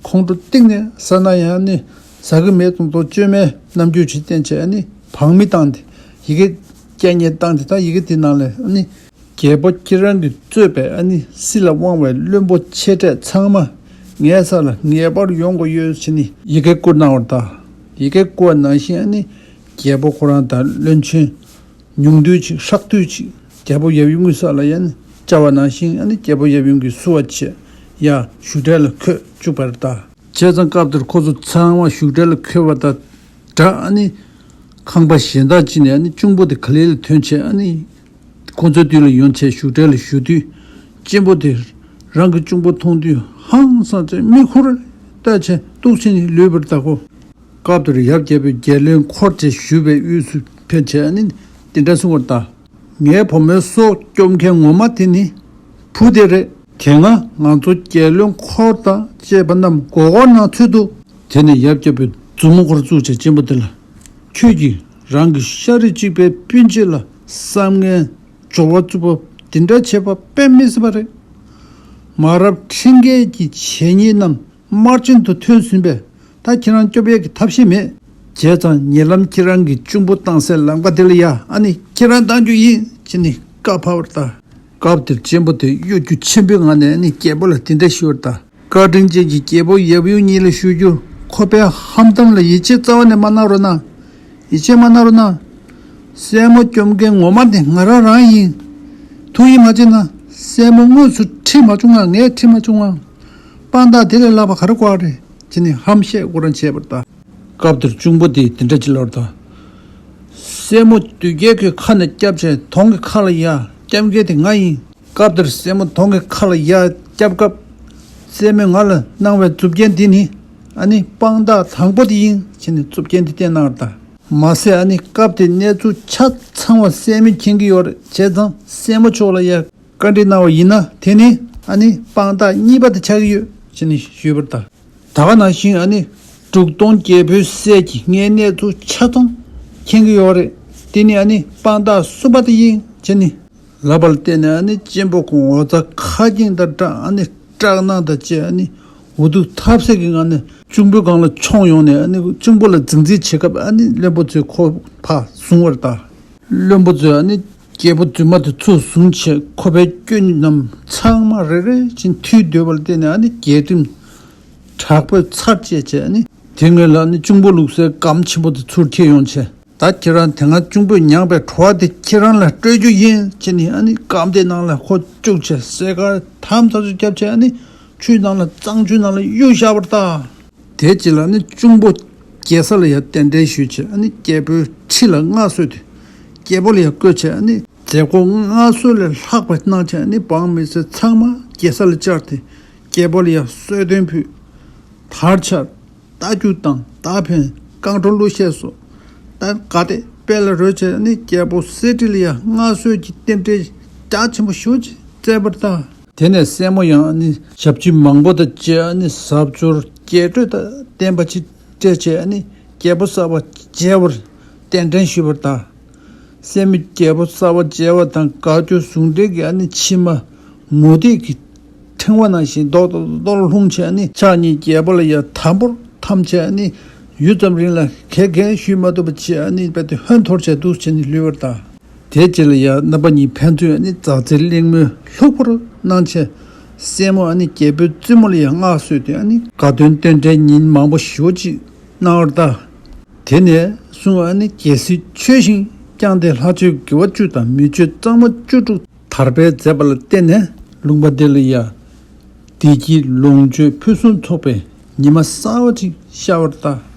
ཁོང་ཁྲོ་གཏིང་ནས་ཟ་ན་ཡང་ནི་ཟ་གི་མེད་མདོག་མདོག་བཅོས་མའི་རྣམ་འགྱུར་ཅིག་བསྟན་བྱས། ཨ་ནི་བང་མི་བཏང་སྟེ་ཡི་གེ་བསྐྱལ་ཉེས་བཏང་སྟེ། ད་ཡི་གེ་དེ་ནང་ལ་ཨ་ནི། རྒྱལ་པོ་ཁྱེད་རང་གིས་གཙོས་པའི་ཨ་ནི་སྲིད་ལ་དབང་བའི་བློན་པོ་ཆེ་གྲས་ཚང་མ་ངའི་ས་ལ་ངེས་པར་ཡོང་དགོས་ཡོད་ཟེར་ནས་ཡི་གེ་བསྐུར་གནང་བར་གདའ། ཡི་གེ་བསྐུར་བ་ནང་བཞིན་ཨ་ནི་རྒྱལ་པོ་ཁོ་རང་དང་བློན་ཆེན་ཉུང་བསྡུས་ཅིག་ཧྲག་བསྡུས་ཅིག་རྒྱལ་པོ་ཡབ་ཡུམ་གྱི་ས་ལ་ཡང་བཅར་བ་ནང་བཞིན་ཨ་ནི་རྒྱལ་པོ་ཡབ་ཡུམ་གྱིས་བསུ་བ་བྱས། ཡར་བཞུགས་གྲལ་ལ་འཁོད་བཅུག་པར་གདའ། བྱས་ཙང་སྐབས་དེར་ཁོ་ཚོ་ཚང་མ་བཞུགས་གྲལ་ལ་འཁོད་པ་དང་སྦྲགས་ཨ་ནི་ཁང་པ་གཞན་དག་ཅིག་ནས་ཨ་ནི་གཅུང་པོ་དེ་ག་ལེ་ལ་ཐོན་བྱས། ཨ་ནི་ཁོ་ཚོའི་མདུན་ལ་ཡོང་བྱས་བཞུགས་གྲལ་ལ་བཞུགས་དུས། གཅེན་པོ་དེ་རང་གི་གཅུང་པོ་མཐོང་དུས་ཧང་སངས་བྱས་མིག་ཧུར་ལྟ་བྱས་སྡུག་ཕྱིན་ནས་ལུས་པར་གདའ་ཁོ། སྐབས་དེར་ཡབ་རྒྱལ་པོས་རྒྱལ་བློན་འཁོར་བཅས་བཞུགས་པའི་དབུས་སུ་ཕེབས་བྱས་ཨ་ནི་དེ་འདྲ་གསུང་བར་གདའ། ངའི་བུ་མོའི་སྲོག་སྐྱོབ་མཁན་ངོ་མ་དེ་ནི་བུ་དེ་རེད། དེ་སྔ་ང་ཚོ་རྒྱལ་བློན་འཁོར་དང་བཅས་པ་རྣམས་མགོ་སྐོར་ནང་ཚུད་འདུག་དེ་ནས་ཡབ་རྒྱལ་པོས་མཛུབ་མོ་ཁོར་བཙུགས་བྱས་གཅེན་པོ་དེ་ལ། ཁྱོད་ཀྱིས་རང་གི་ཤ་རུས་གཅིག་པའི་སྤུན་མཆེད་ལ་བསམ་ངན་སྦྱོར་བ་རྩུབ་པོ་དེ་འདྲ་བྱས་པ་དཔེ་མི་སྲིད་པ་རེད། མ་རབས་ཁྲིམས་འགལ་གྱི་བྱས་ཉེས་རྣམས་དམར་རྗེན་དུ་ཐོན་ཟིན་པས། ད་ཁྱེད་རང་སྐྱོབ་ཡས་ཀྱི་ཐབས་ཤེས་མེད། བྱས་ཙང་ཉེ་ལམ་ཁྱེད་རང་གི་གཅུང་པོ་བཏང་སའི་ལམ་ཁ་དེ་ལ་ཡ། ཨ་ནི་ཁྱེད་རང་བཏང་རྒྱུ་ཡིན་ཅེས་ནི་བཀའ་ཕབ་པར་གདའ། སྐབས་དེར་གཅེན་པོ་དེ་གཡོ་སྒྱུ་ཆེན་པོའི་ངང་ནས་ཨ་ནི་རྒྱལ་པོ་ལ་དེ་འདྲ་ཞུས་པར་གདའ། བཀའ་དྲིན་ཅན་གྱི་རྒྱལ་པོ་ཡབ་ཡུམ་གཉིས་ལ་ཞུ་རྒྱུ། ཁོ་པའི་ཧམ་གཏམ་ལ་ཡིད་ཆེས་རྩ་བ་ནས་མ་གནང་རོགས་གནང་། ཡིད་ཆེས་མ་གནང་རོགས་གནང་། སྲས་མོ་སྐྱོབ་མཁན་ངོ་མ་དེ་ང་རང་རང་ཡིན། ཐུགས་ཡིད་མ་ཆེས་ན་སྲས་མོ་དངོས་སུ་ཁྲིད་མ་བྱུང་ང་། ངས་ཁྲིད་མ་བྱུང་ང་། དཔང་རྟགས་དེ་ལས་ལྷག་པ་ག་རེ་དགོས་རེད་ཅེས་ནི་ཧམ་བཤད་ཁོ་རང་བྱས་པར་གདའ། སྐབས་དེར་གཅུང་པོ་དེས་དེ་འདྲ་ཅིག་ལབ་པར་གདའ། སྲས་མོ་བདུད་རྒྱལ་གྱི་ཁ་ནས་བསྐྱབས་བྱས་དོང་གི་ཁ་ལ་ཡ་བསྐྱབ་མཁན་དེ་ང་ཡིན། སྐབས་དེར་སྲས་མོ་དོང་གི་ཁ་ལ་ཡ་བསྐྱབ་སྐབས། སྲས་མོས་ང་ལ་གནང་བའི་མཛུབ་རྐྱེན་འདི་ནི། ཨ་ནི་དཔང་རྟགས་དང་པོ་དེ་ཡིན་ཅེས་ནི་མཛུབ་རྐྱེན་དེ་བསྟན་གནང་བར་གདའ། མ་ཟད་ཨ་ནི་སྐབས་དེ་གནས་ཚུལ་ཆ་ཚང་བ་སྲས་མོས་མཁྱེན་གྱི་ཡོད་རེད། བྱས་ཙང་སྲས་མོ་མཆོག་ལ་ཡ་བཀའ་འདྲི་གནང་བ་ཡིན་ན། དེ་ནི་ཨ་ནི་དཔང་རྟགས་གཉིས་པ་དེ་ཆགས་ཀྱི་ཡོད་ཅེས་ནི་ཞུས་པར་གདའ། ད་ག་ནང་བཞིན་ཨ་ནི་འབྲུག་སྟོང་རྒྱལ་པོའི་སྲས་ཀྱིས་ངའི་གནས་ཚུལ་ཆ་ཚང་མཁྱེན་གྱི་ཡོད་རེད། དེ་ནི་ཨ་ནི་དཔང་རྟགས་གསུམ་པ་དེ་ཡིན་ཅེས་ནི་ལབ་པ་ལ་བརྟེན་ནས། ཨ་ནི་གཅེན་པོ་ཁོང་ངོ་ཚ་ཁ་སྐྱེངས་དང་སྦྲགས། ཨ་ནི་སྐྲག་སྣང་དང་བཅས། ཨ་ནི་འུ་ཐུག་ཐབས་ཟད་ཀྱི་ངང་ནས་གཅུང་པོའི་སྒང་ལ་མཆོངས་ཡོང་ནས། ཨ་ནི་གཅུང་པོ་ལ་རྫིང་རྫིང་བྱེད་སྐབས། ཨ་ནི་བློན་པོ་ཚོས་ཁོ་ཕར་བཟུང་བར་གདའ། བློན་པོ་ཚོས་ཨ་ནི་རྒྱལ་པོ་རྫུན་མ་དེ་ཚུར་བཟུང་བྱས། ཁོ་པའི་སྐྱོན་རྣམས་ཚང་མ་རེ་རེ་བཞིན་མཐུད་སྡོད་པ་ལ་བརྟེན་ནས། ཨ་ནི་རྒྱལ་ཁྲིམས་དྲག་པོས་ཚར་བཅད་བྱས། ཨ་ནི་དེ་སྔོན་ལ་ཨ་ནི་གཅུང་པོ་ལུག་སའི་སྒམ་ཆེན་པོ་དེ་ཚུར་འཁྱེར་ཡོང་བྱས། ད་ཁྱེད་རང་དེ་སྔ་གཅུང་པོས་མྱངས་པའི་བྲོ་བ་དེ་ཁྱེད་རང་ལ་སྤྲོད་རྒྱུ་ཡིན་ཅེས་ནི། ཨ་ནི་སྒམ་དེ་ནང་ལ་ཁོ་བཅུག་བྱས། སེ་དཀར་དམ་ཚ་ཚོ་བརྒྱབ་བྱས། ཨ་ནི་ཆུའི་ནང་ལ། གཙང་ཆུའི་ནང་ལ་གཡུགས་བཞག་པར་གདའ། དེ་རྗེས་ལ་ནི་གཅུང་པོ་རྒྱལ་ས་ལ་ཡང་གདན་འདྲེན་ཞུས་བྱས། ཨ་ནི་རྒྱལ་པོའི་ཁྲི་ལ་མངའ་གསོལ་ཏེ་རྒྱལ་པོ་ལ་ཡང་བསྐོས་བྱས། ཨ་ནི་མཛད་སྒོ་མངའ་གསོལ་ལས་ལྷག་པ་གནང་བྱས། ཨ་ནི་འབངས་མི་སེར་ཚང་མ་རྒྱལ་ས་ལ་བཅར་ཏེ་རྒྱལ་པོ་ལ་ཡང་གསོལ་སྟོན་ཕུལ། དར་འཕྱར། རྟ་རྒྱུག་བཏང་། མདའ་འཕེན། རྐང་བྲོ་གླུ་གཞས་སོགས་ད་ག་དེ་དཔལ་ལ་རོལ་བྱས། ཨ་ནི་རྒྱལ་པོ་གསེར་ཁྲི་ལ་ཡང་མངའ་གསོལ་གྱི་རྟེན་འབྲེལ་རྒྱ་ཆེན་པོ་ཞེ་པོ་ཅིག་བསྩལ་བར་གདའ། དེ་ནས་སྲས་མོ་ཡང་ཨ་ནི་ཞབས་ཕྱི་མང་པོ་དང་བཅས། ཨ་ནི་ཟབ་སྦྱོར་རྒྱས་སྤྲོས་དང་ལྡན་པ་ཅིག་སྤྲད་བྱས། ཨ་ནི་རྒྱལ་པོ་གསར་པ་མཇལ་བར་གདན་འདྲེན་ཞུས་པར་གདའ། སྲས་མོས་རྒྱལ་པོ་གསར་པ་མཇལ་བ་དང་དགའ་སྐྱོ་ཟུང་འབྲེལ་གྱིས། ཨ་ནི་མཆིལ་མ་ངོ་ཐིག་གི་ཕྲེང་བ་ནང་བཞིན་རྡོག་རྡོག་རྡོག་ལྷུང་བྱས། ཨ་ནི་ཕྱག་གཉིས་རྒྱལ་པོ་ལ་ཡང་དམ་པོར་འཐམ་བྱས། ཨ་ནི་ཡུད་ཙམ་རིང་ལ་གད་གད་ཞུས་མ་ཐུབ་པ་བྱས། ཨ་ནི་རྦད་དེ་ཧོན་འཐོར་བྱས་འདུག་ཅེས་ནི་ལུས་པར་གདའ། དེ་རྗེས་ལ་ཡང་རྣམ་པ་གཉིས་ཕན་ཚུན་ཨ་ནི་མཛའ་བརྩེའི་གླེང་མོལ་ལྷུག་པོར་གནང་བྱས། སྲས་མོ་ཨ་ནི་རྒྱལ་པོའི་བཙུན་མོ་ལ་ཡང་མངའ་གསོལ་ཏེ། ཨ་ནི་དགའ་སྟོན་རྟེན་འབྲེལ་ཉིན་མང་པོ་ཞེ་པོ་ཅིག་གནང་བར་གདའ། དེ་ནས་བཟུང་ཨ་ནི་རྒྱལ་སྲིད་ཆོས་བཞིན་བསྐྱངས་ཏེ། ལྷ་ཆོས་དགེ་བ་བཅུ་དང་མི་ཆོས་གཙང་མ་བཅུ་དྲུག་དར་སྤེལ་མཛད་པ་ལ་བརྟེན་ནས། ལུང་པ་འདི་ལ་ཡང་བདེ་སྐྱིད་ལོངས་སྤྱོད་ཕུན་སུམ་ཚོགས་པའི་ཉི་མ་གསར་བ་ཅིག་ཤར་བར་གདའ།